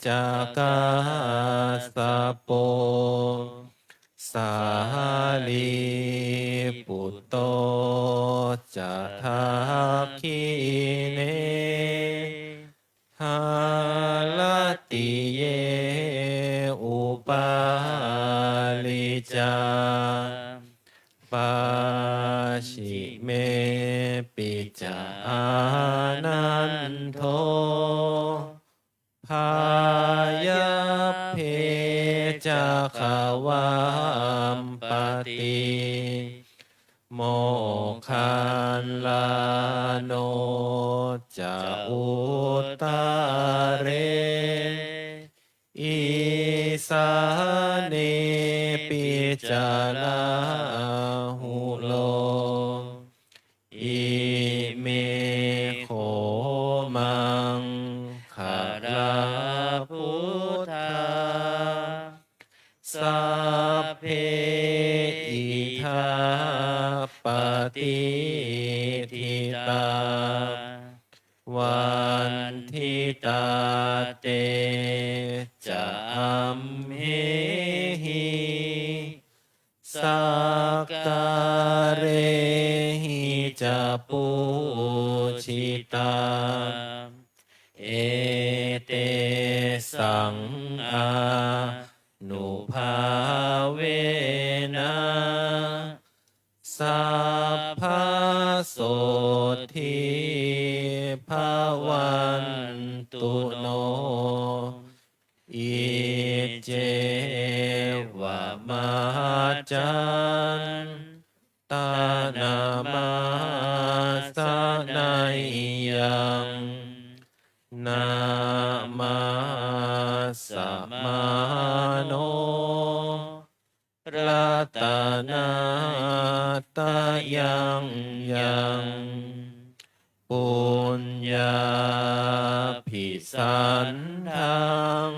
ca kassapo, sārīputto ca dakkhiṇe, haratiye upāli ca, pacchimepi ca ānando, byāppe ca gavampati. Moggallāno ca uttare, isānepi ca Rāhulo. Ime kho maṅgalā buddhā, sabbe idha pa te ca amhehi sakkārehi ca pūjitā, etesaṃ ānubhāvena sabbasotthī bhavantu no. Iccevamantaṃ taṇhamassaneyyaṃ namassamāno ratanattayaṃ yaṃ puññābhisandaṃ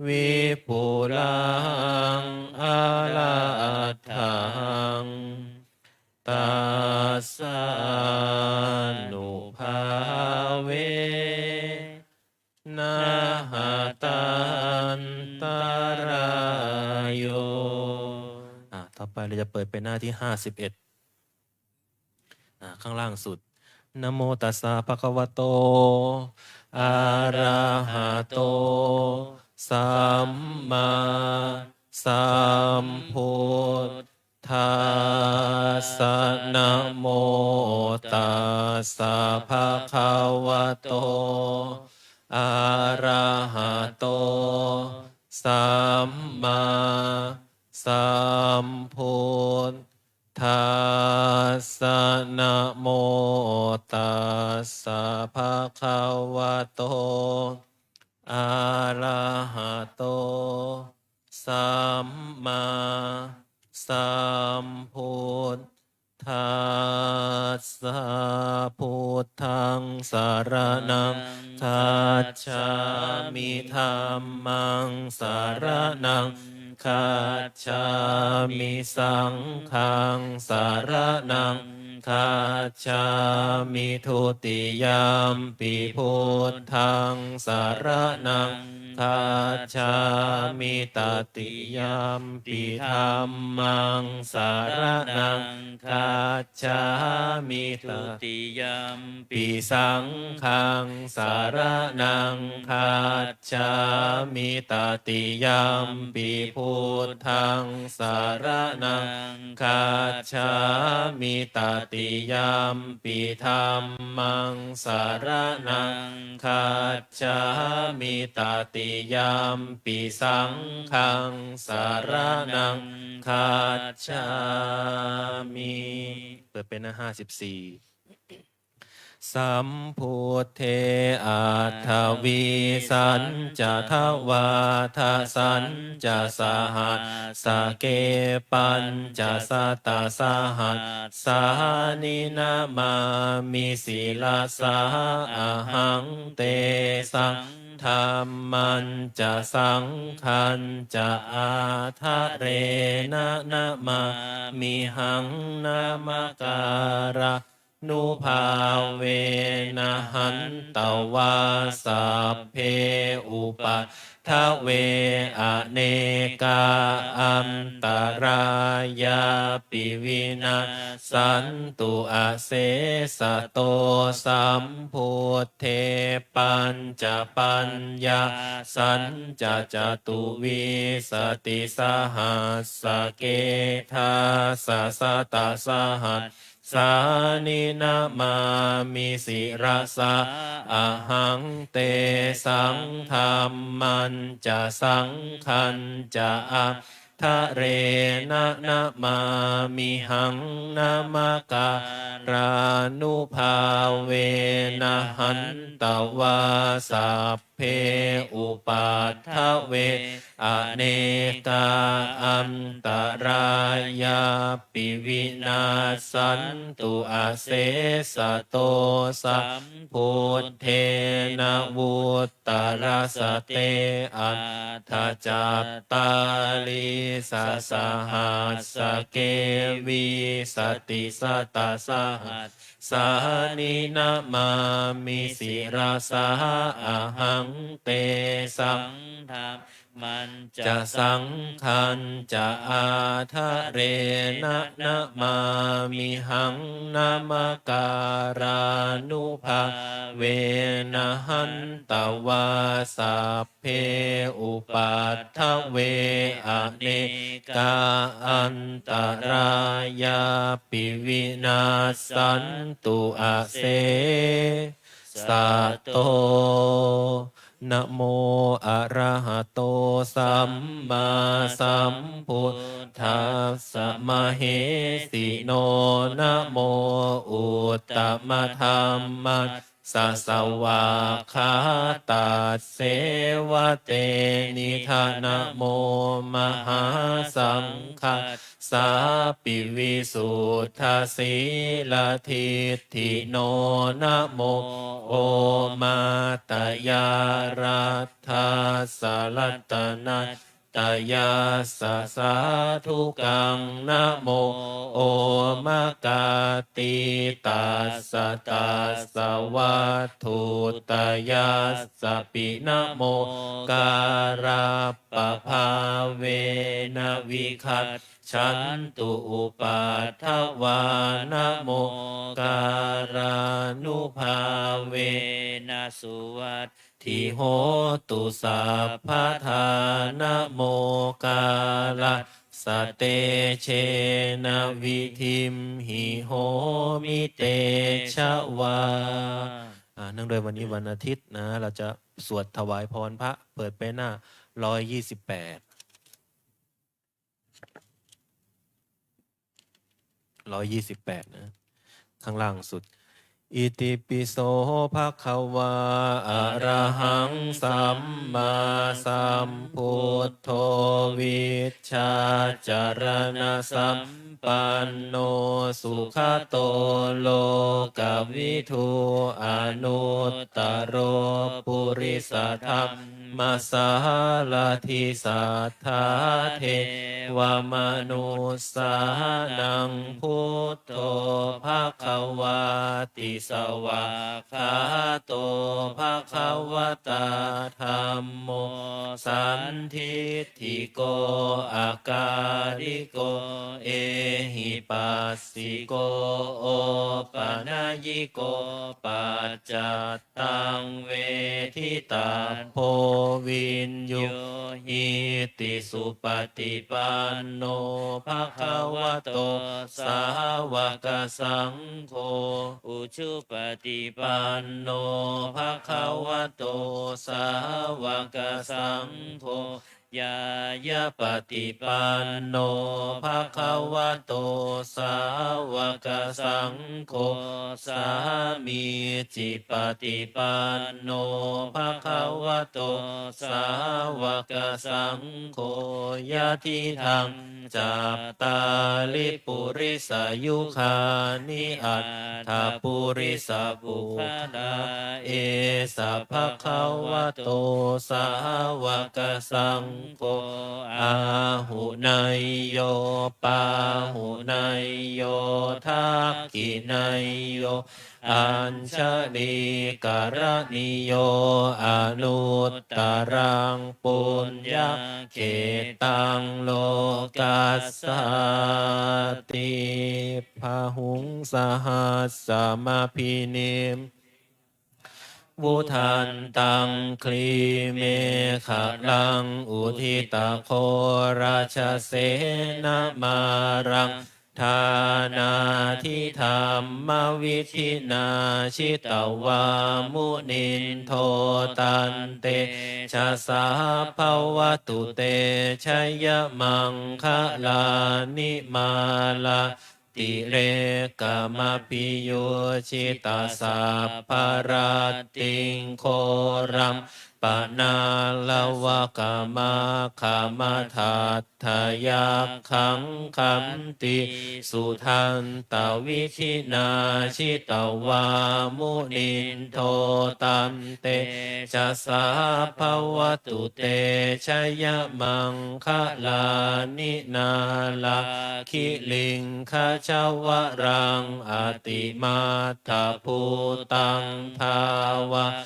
vipulaṃ aladdhaṃ, tassānubhāvena hatantarāyo. อ่า ต่อไปเราจะเปิดเป็นหน้าที่ ห้าสิบเอ็ด อ่า ข้างล่างสุด Namo tassa bhagavato arahato sammāsambuddhassa. Namo tassa bhagavato arahato sammāsambuddhassa. Namo tassa bhagavato arahato sammāsambuddhassa. Buddhaṃ saraṇaṃ gacchāmi. Dhammaṃ saraṇaṃ gacchāmi. Saṅghaṃ saraṇaṃ gacchāmi. Dutiyampi buddhaṃ saraṇaṃ gacchāmi. Tatiyampi dhammaṃ saraṇaṃ gacchāmi. Dutiyampi saṅghaṃ saraṇaṃ gacchāmi. Tatiyampi buddhaṃ saraṇaṃ gacchāmi. Tatiyampi dhammaṃ saraṇaṃ gacchāmi. Tatiyampi saṅghaṃ saraṇaṃ gacchāmi. เปิดเป็นหน้า ห้าสิบสี่ Sambuddhe aṭṭhavīsañca dvādasañca sahassake pañcasatasahassāni namāmi sirasā ahaṃ. Tesaṃ dhammañca saṅghañca ādarena namāmihaṃ. Namakārānubhāvena hantvā sabbe upaddave anekā antarāyāpi vinassantu asesato. Sambuddhe pañcapaññāsañca catuvīsatisahassake dasasatasahassāni namāmi sirasā ahaṃ. Tesaṃ dhammañca saṅghañca ādarena namāmihaṃ. Namakārānubhāvena hantvā sabbe upaddave anekā antarāyāpi vinassantu asesato. Sambuddhe navuttarasate aṭṭhacattāḷīsasahassake vīsatisatasahassāni namāmi sirasā ahaṃ. tesaṃ dhammañca saṅghañca ādarena namāmihaṃ. Namakārānubhāvena hantvā sabbe upaddave anekā antarāyāpi vinassantu ase sato. Namo arahato sammāsambuddhassa mahesino. Namo uttamadhammassa svākkhātasseva tenidha. Namo mahāsaṅghassāpi visuddhasīladiṭṭhino. Namo omātyāraddhassa ratanattayassa sādhukaṃ. Namo omakātītassa tassa vatthuttayassapi. Namokārappabhāvena vigacchantu upaddavā. Namokārānubhāvena suvatthi hotu sabbadā. Namokārassa tejena vidhimhi homi tejavā. อ่า เนื่องด้วยวันนี้วันอาทิตย์นะ เราจะสวดถวายพรพระ เปิดไปหน้า ร้อยยี่สิบแปด ร้อยยี่สิบแปด นะ ข้างล่างสุด Itipi so bhagavā arahaṃ sammāsambuddho vijjācaraṇasampanno sugato lokavidū anuttaro purisadammasārathi satthā devamanussānaṃ buddho bhagavāti. Svākkhāto bhagavatā dhammo sandiṭṭhiko akāliko ehipassiko opanayiko paccattaṃ veditabbo viññūhīti. Supaṭipanno bhagavato sāvakasaṅgho, ujupaṭipanno bhagavato sāvakasaṅgho, ñāyapaṭipanno bhagavato sāvakasaṅgho, sāmīcipaṭipanno bhagavato sāvakasaṅgho, yadidaṃ cattāri purisayugāni aṭṭha purisapuggalā, esa bhagavato sāvakasaṅgho, āhuneyyo pāhuneyyo dakkhiṇeyyo añjalikaraṇīyo anuttaraṃ puññakkhettaṃ lokassāti. Bāhuṃ sahassamabhinimmitasāvudhantaṃ grīmekhalaṃ uditaghorasasenamāraṃ dānādidhammavidhinā jitavā munindo tantejasā bhavatu te jayamaṅgalāni. Mārātirekamabhiyujjhitasabbarattiṃ ghoram panāḷavakamakkhamathaddhayakkhaṃ khantīsudantavidhinā jitavā munindo tantejasā bhavatu te jayamaṅgalāni. Nāḷāgiriṃ gajavaraṃ atimattabhūtaṃ dāva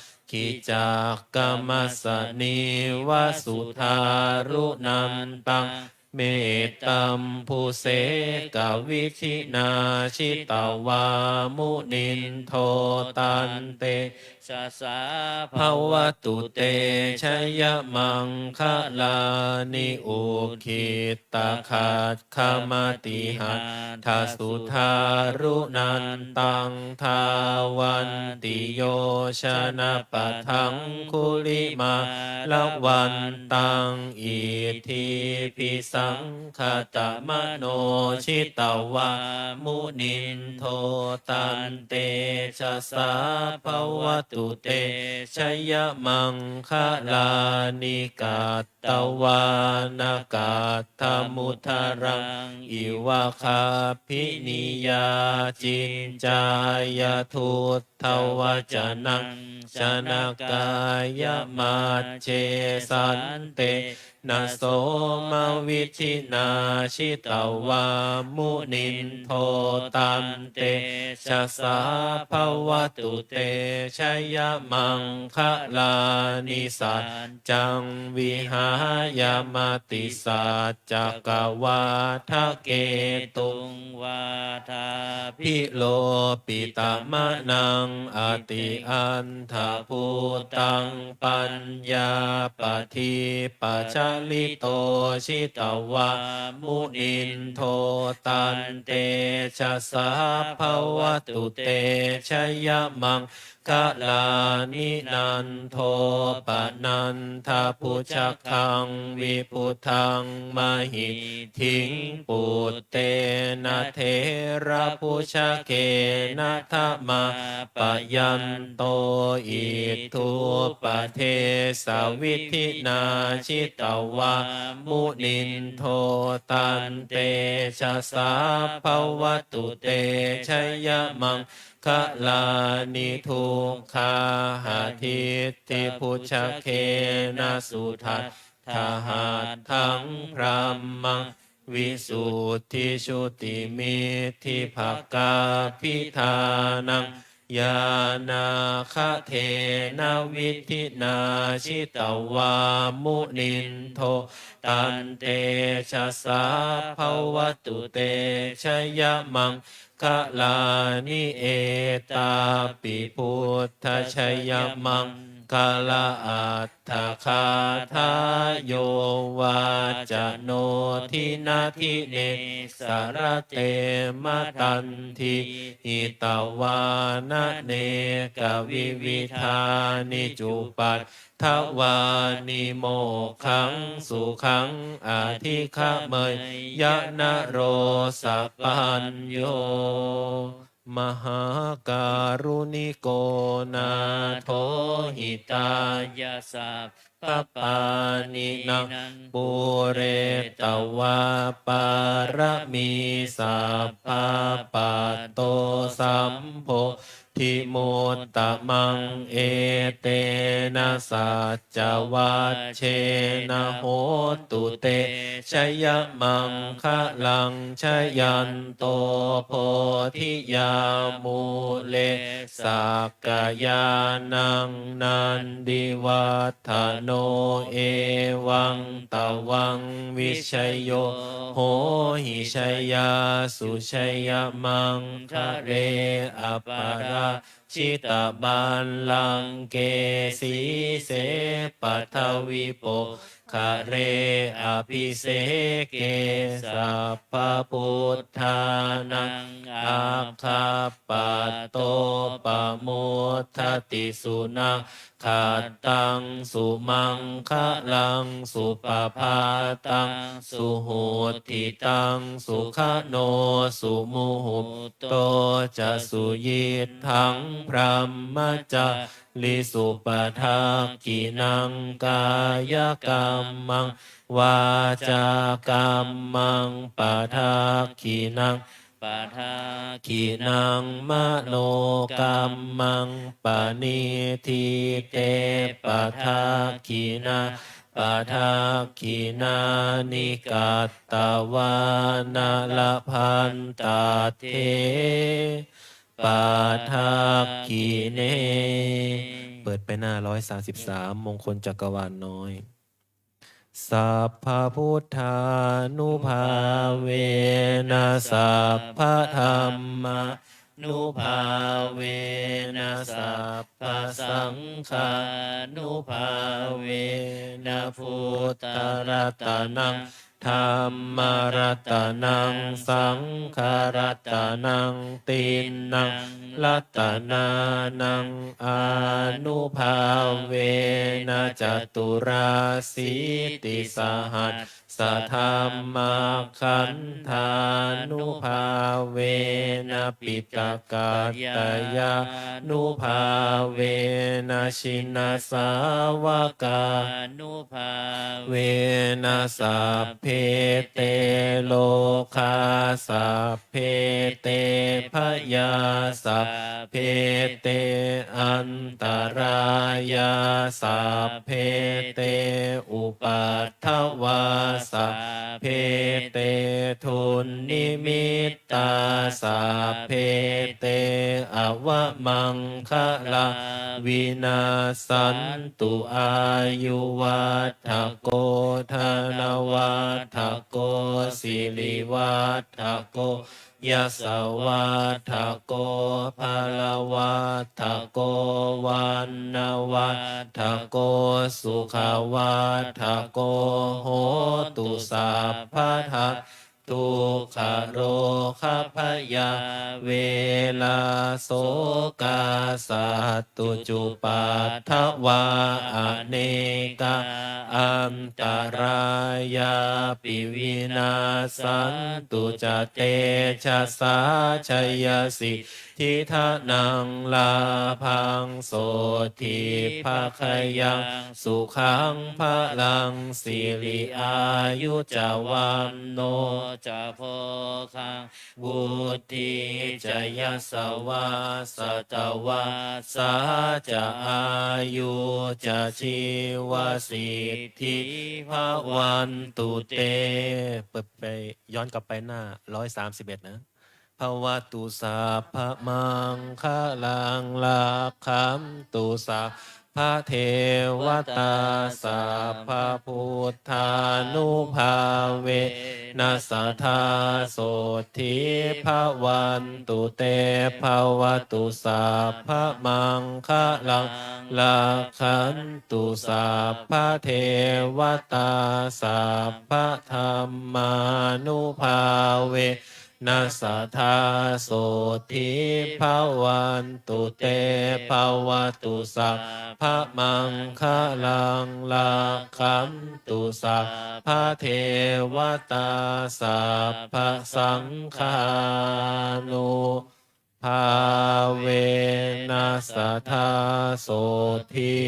cakkamassanīva sudāruṇantaṃ, mettambusekavidhinā jitavā munindo, tantejasā bhavatu te jayamaṅgalāni. Ukkhittakhaggamatihatthasudāruṇantaṃ, dhāvantiyojanapathaṅgulimālavantaṃ, iddhībhisaṅkhatamano jitavā munindo, tantejasā bhavatu te jayamaṅgalāni. Katvāna kaṭṭhamudaraṃ iva gabbhinīyā, ciñcāya duṭṭhavacanaṃ janakāyamajjhe, santena somavidhinā jitavā munindo, tantejasā bhavatu te jayamaṅgalāni. Saccaṃ vihāya matisaccakavādaketuṃ, vādābhiropitamanaṃ atiandhabhūtaṃ, paññāpadīpajalito jitavā munindo, tantejasā bhavatu te jayamaṅ galāni. Nandopanandabhujagaṃ vibudhaṃ mahiddhiṃ, puttena therabhujagena damāpayanto, iddhūpadesavidhinā jitavā munindo, tantejasā bhavatu te jayamaṅ galāni. Duggāhadiṭṭhibhujagena sudaṭṭhahatthaṃ, brahmaṃ visuddhijutimiddhibakābhidhānaṃ, ñāṇāgadena vidhinā jitavā munindo, tantejasā bhavatu te jayamaṅ galāni. Etāpi buddhajayamaṅgalaaṭṭhagāthā, yo vācano dinadine sarate matandī, hitvānanekavividhāni cupaddavāni, mokkhaṃ sukhaṃ adhigameyya naro sapañño. Mahākāruṇiko nātho, hitāya sabbapāṇinaṃ, pūretvā pāramī sabbā, patto sambodhimuttamaṃ, etena sac cavajjena, hotu te jayamaṅgalaṃ. Jayanto bodhiyā mūle, sakyānaṃ nandivaḍḍhano, evaṃ tvaṃ vijayo hohi, jayassu jayamaṅgale, aparā jitapallaṅke, sīse paṭhavipokkhare, abhiseke sabbabuddhānaṃ, aggappatto pamodati. Sunakkhattaṃ sumaṅgalaṃ, supabhātaṃ suhuṭṭhitaṃ, sukhaṇo sumuhutto ca, suyiṭṭhaṃ brahmacārisu, padakkhiṇaṃ kāyakammaṃ, vācākammaṃ padakkhiṇaṃ, padakkhiṇaṃ manokammaṃ, paṇidhī te padakkhiṇā, padakkhiṇāni katvāna, labhantatthe sabbapādakkhiṇe. เปิดไปหน้าร้อยสามสิบสาม มงคลจักรวาลน้อย Sabbabuddhānubhāvena sabbadhammānubhāvena sabbasaṅghānubhāvena buddharatanaṃ dhammaratanaṃ saṅgharatanaṃ tiṇṇaṃ ratanānaṃ ānubhāvena caturāsītisahassadhammakkhandhānubhāvena piṭakattayānubhāvena jinasāvakānu bhāvena sabbe te rogā sabbe te bhayā sabbe te antarāyā sabbe te upaddavā sabbe te dunnimit tā sabbe te avamaṅgalā vinassantu. Āyuvaḍḍhako dhanavaḍḍhako sirivaḍḍhako yasavaḍḍhako balavaḍḍhako vaṇṇavaḍḍhako sukhavaḍḍhako hotu sabbadā. Dukkharogabhayā verā sokā sattu cupaddavā anekā antarāyāpi vinassantu ca tejasā. Jayasiddhi dhanaṃ lābhaṃ sotthi bhāgyaṃ sukhaṃ balaṃ siri āyu ca vaṇṇo ca bhogaṃ vuḍḍhī ca yasavā satavassā ca āyū ca jīvasiddhī bhavantu te. เปิดไป ย้อนกลับไปหน้าร้อยสามสิบเอ็ดนะ Bhavatu sabbamaṅgalaṃ rakkhantu sabbadevatā sabbabuddhānubhāvena sadā sotthī bhavantu te. Bhavatu sabbamaṅgalaṃ rakkhantu sabbadevatā sabbadhammānubhāve na sadā sotthī bhavantu te. Bhavatu sabbamaṅgalaṃ rakkhantu sabbadevatā sabbasaṅghānubhāvena sadā sotthī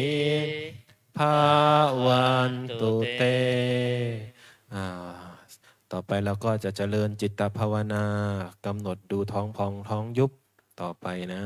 bhavantu te. อ่า ต่อไปเราก็จะเจริญจิตภาวนา กำหนดดูท้องพองท้องยุบต่อไปนะ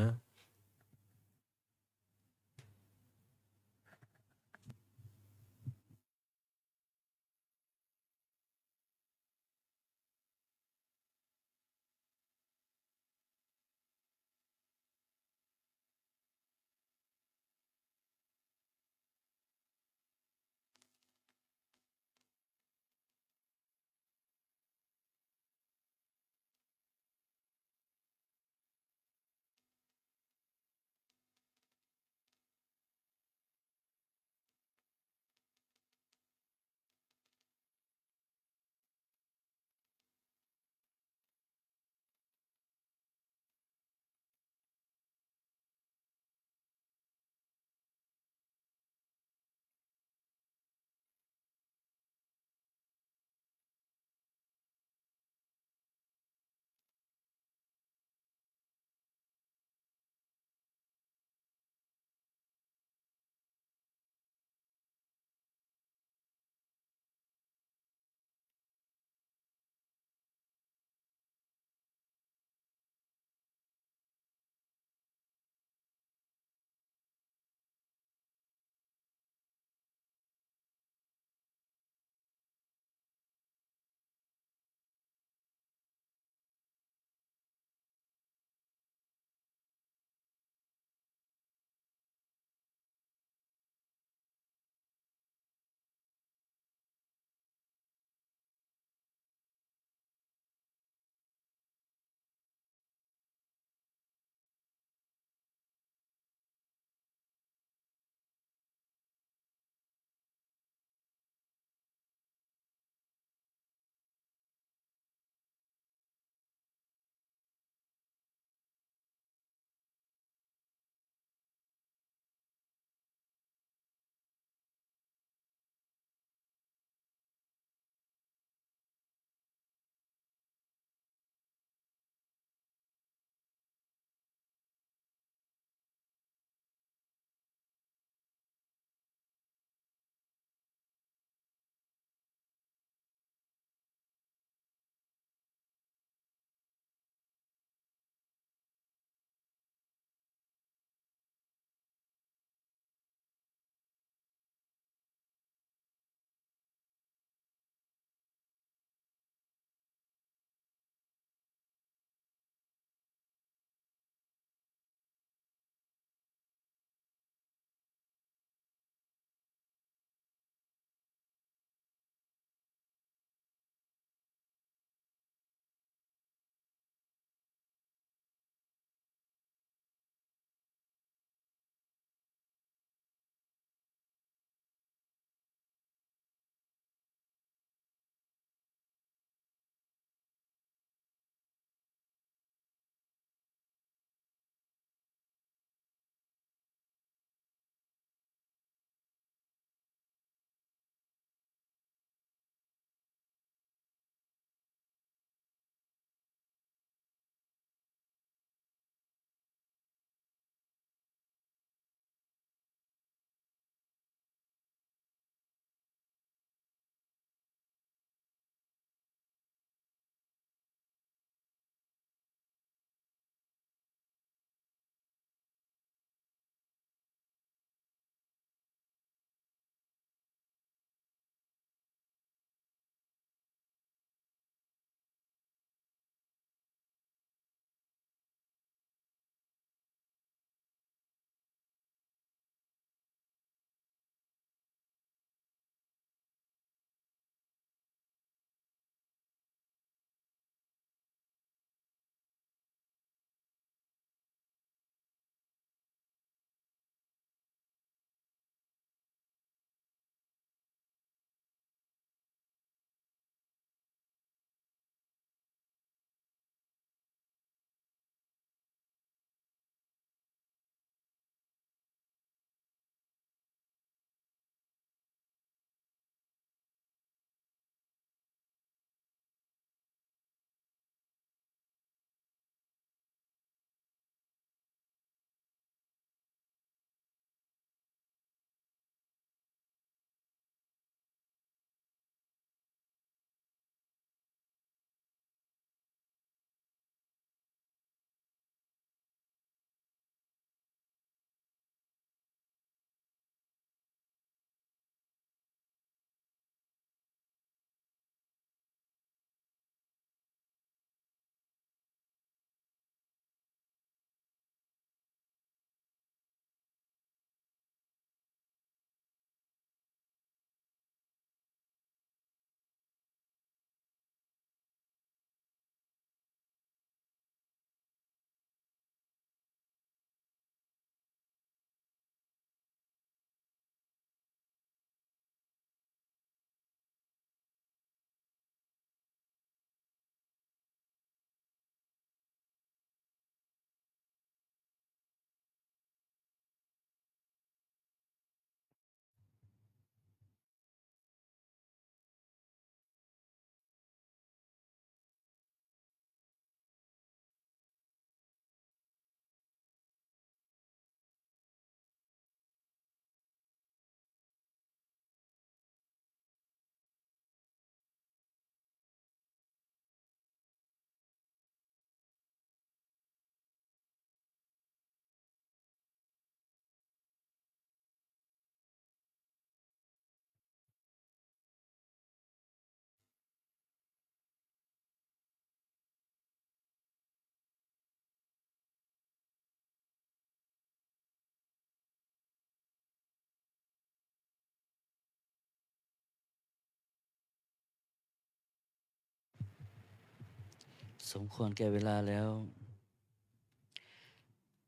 สมควรแก่เวลาแล้ว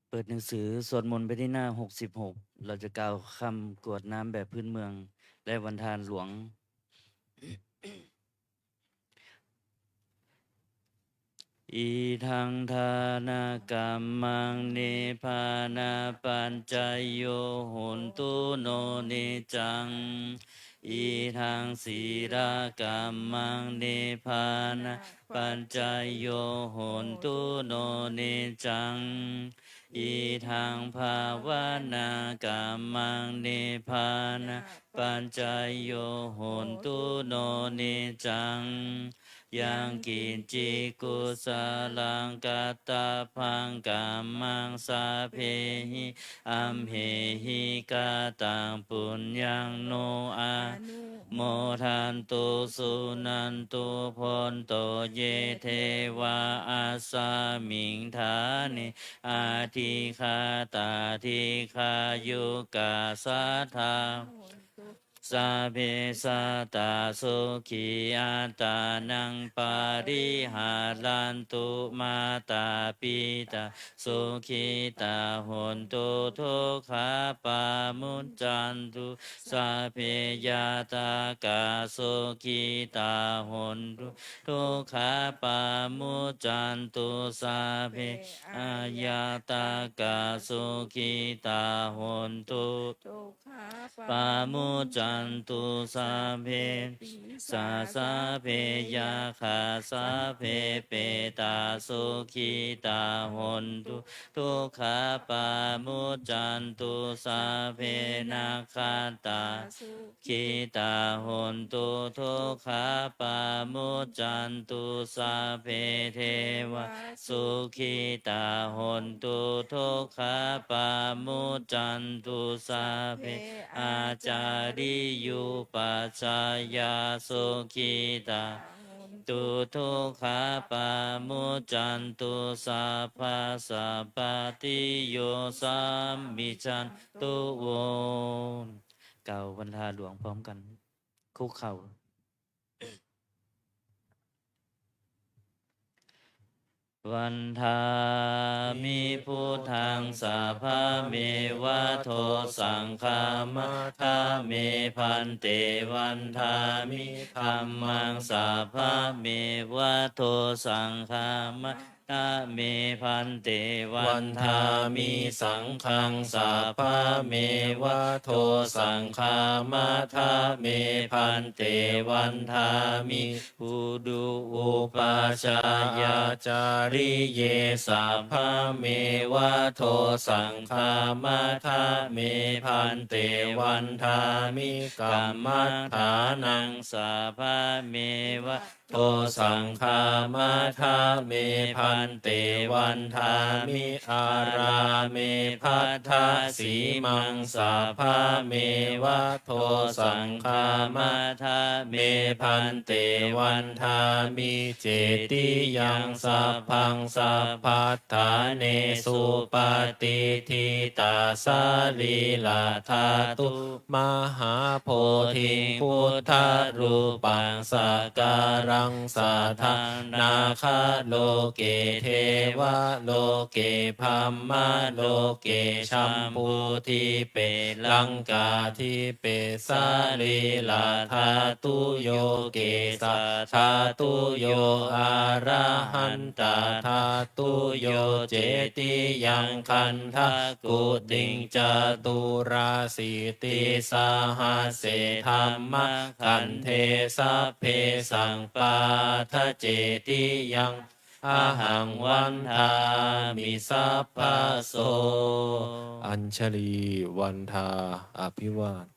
เปิดหนังสือสวดมนต์ไปที่หน้า หกสิบหก เราจะกล่าวคำกรวดน้ำแบบพื้นเมือง และวันทานหลวง Idaṃ dānakammaṃ nibbānapaccayo hotu no niccaṃ. Idaṃ sīlakammaṃ nibbānapaccayo hotu no niccaṃ. Idaṃ bhāvanākammaṃ nibbānapaccayo hotu no niccaṃ. Yaṃ kiñci kusalaṃ kattabbaṃ kammaṃ sabbehi amhehi kataṃ puññaṃ no anumodantu suṇantu bhonto ye devā asmiṃ ṭhāne adhigatā dīghāyukā sadā hontu. Sabbe sattā sukhī attānaṃ pariharantu. Mātā pitā sukhitā hontu dukkhā pamuccantu. Sabbe ñātakā sukhitā hontu dukkhā pamuccantu. Sabbe aññātakā sukhitā hontu dukkhā pamuccantu. Sabbe pisā sabbe yakkhā sabbe petā sukhitā hontu dukkhā pamuccantu. Sabbe nakkhattā sukhitā hontu dukkhā pamuccantu. Sabbe devā sukhitā hontu dukkhā pamuccantu. Sabbe ācariyupajjhāyā sukhitā hontu dukkhā pamuccantu. Sabbasampattiyo samijjhantu vo. กล่าววันทาหลวงพร้อมกัน คุกเข่า Vandāmi buddhaṃ sabbameva do saṅghaṃ matha me bhante. Vandāmi dhammaṃ sabbameva do saṅghaṃ matha me bhante. Vandāmi saṅghaṃ sabbameva do saṅghaṃ matha me bhante. Vandāmi gurūpajjhāyācariye sabbameva do saṅghaṃ matha me bhante. Vandāmi kammaṭṭhānaṃ sabbameva do saṅghaṃ matha me bhante. Vandāmi ārāme bhaddasīmaṃ sabbameva do saṅghaṃ matha me bhante. Vandāmi cetiyaṃ sabbaṃ sabbaṭṭhāne supatiṭṭhitā sarīradhātu mahābodhiṃ buddharūpaṃ sakalaṃ saddhaṃ nāgaloke devaloke brahmaloke jambudīpe laṅkādīpe sarīradhātuyo kesathātuyo arahantathātuyo cetiyaṃ gandhakuṭiṃ caturāsītisahasсе dhammakkhandhe sabbesaṃ pattacetiyaṃ ahaṃ vandāmi sabbaso. Añjalī vandā abhivād.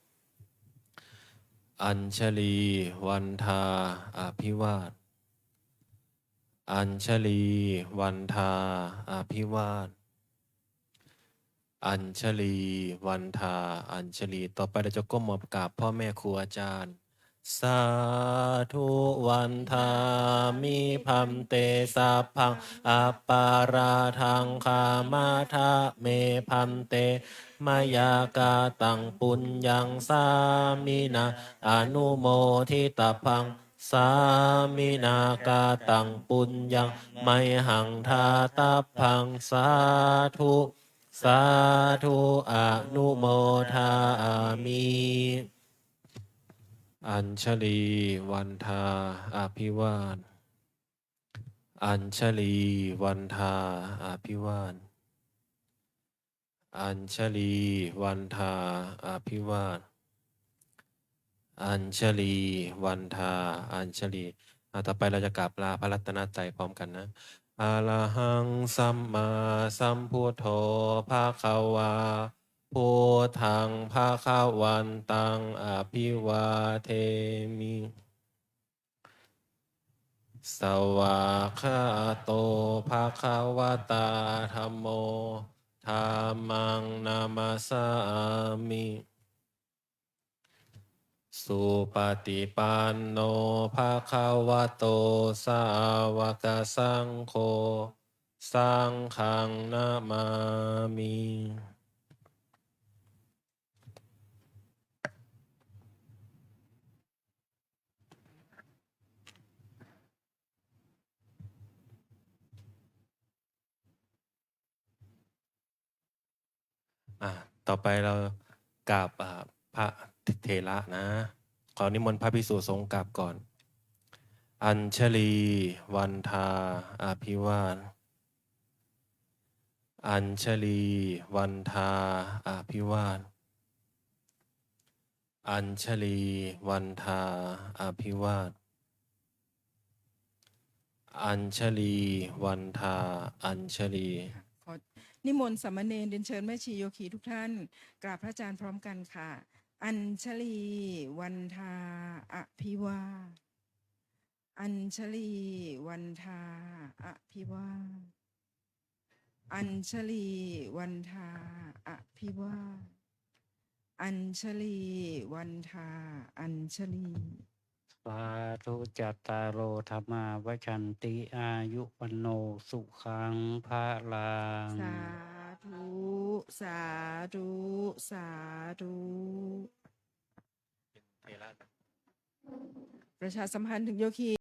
Añjalī vandā abhivād. Añjalī vandā abhivād. Añjalī vandā añjalī. ต่อไปเราจะก้มหมอบกราบพ่อแม่ครูอาจารย์ Sādhu vandāmi bhante, sabbaṃ aparādhaṃ khamatha me bhante, mayā kataṃ puññaṃ sāminā anumoditabbaṃ, sāminā kātaṃ puññaṃ mayhaṃ dātabbaṃ. Sādhu, sādhu, anumodāmi. Añjalī vandā abhivād. Añjalī vandā abhivād. Añjalī vandā abhivād. Añjalī vandā añjalī. อ่ะ ต่อไปเราจะกราบลาพระรัตนตรัยพร้อมกันนะ Arahaṃ sammāsambuddho bhagavā, buddhaṃ bhagavantaṃ abhivādemi. Svākkhāto bhagavatā dhammo, dhammaṃ namassāmi. Supaṭipanno bhagavato sāvakasaṅgho, saṅghaṃ namāmi. อ่ะ ต่อไปเรากราบ อ่า พระเถระนะ ขอนิมนต์พระภิกษุสงฆ์กราบก่อน Añjalī vandā abhivād. Añjalī vandā abhivād. Añjalī vandā abhivād. Añjalī vandā añjalī. ขอนิมนต์สามเณรเรียนเชิญแม่ชีโยคีทุกท่าน กราบพระอาจารย์พร้อมกันค่ะ Añjalī vandā abhivād. Añjalī vandā abhivād. Añjalī vandā abhivād. Añjalī vandā añjalī. Sādhu. Cattāro dhammā vaḍḍhanti, āyu vaṇṇo sukhaṃ balaṃ. Sādhu, sādhu, sādhu. ประชาสัมพันธ์ถึงโยคี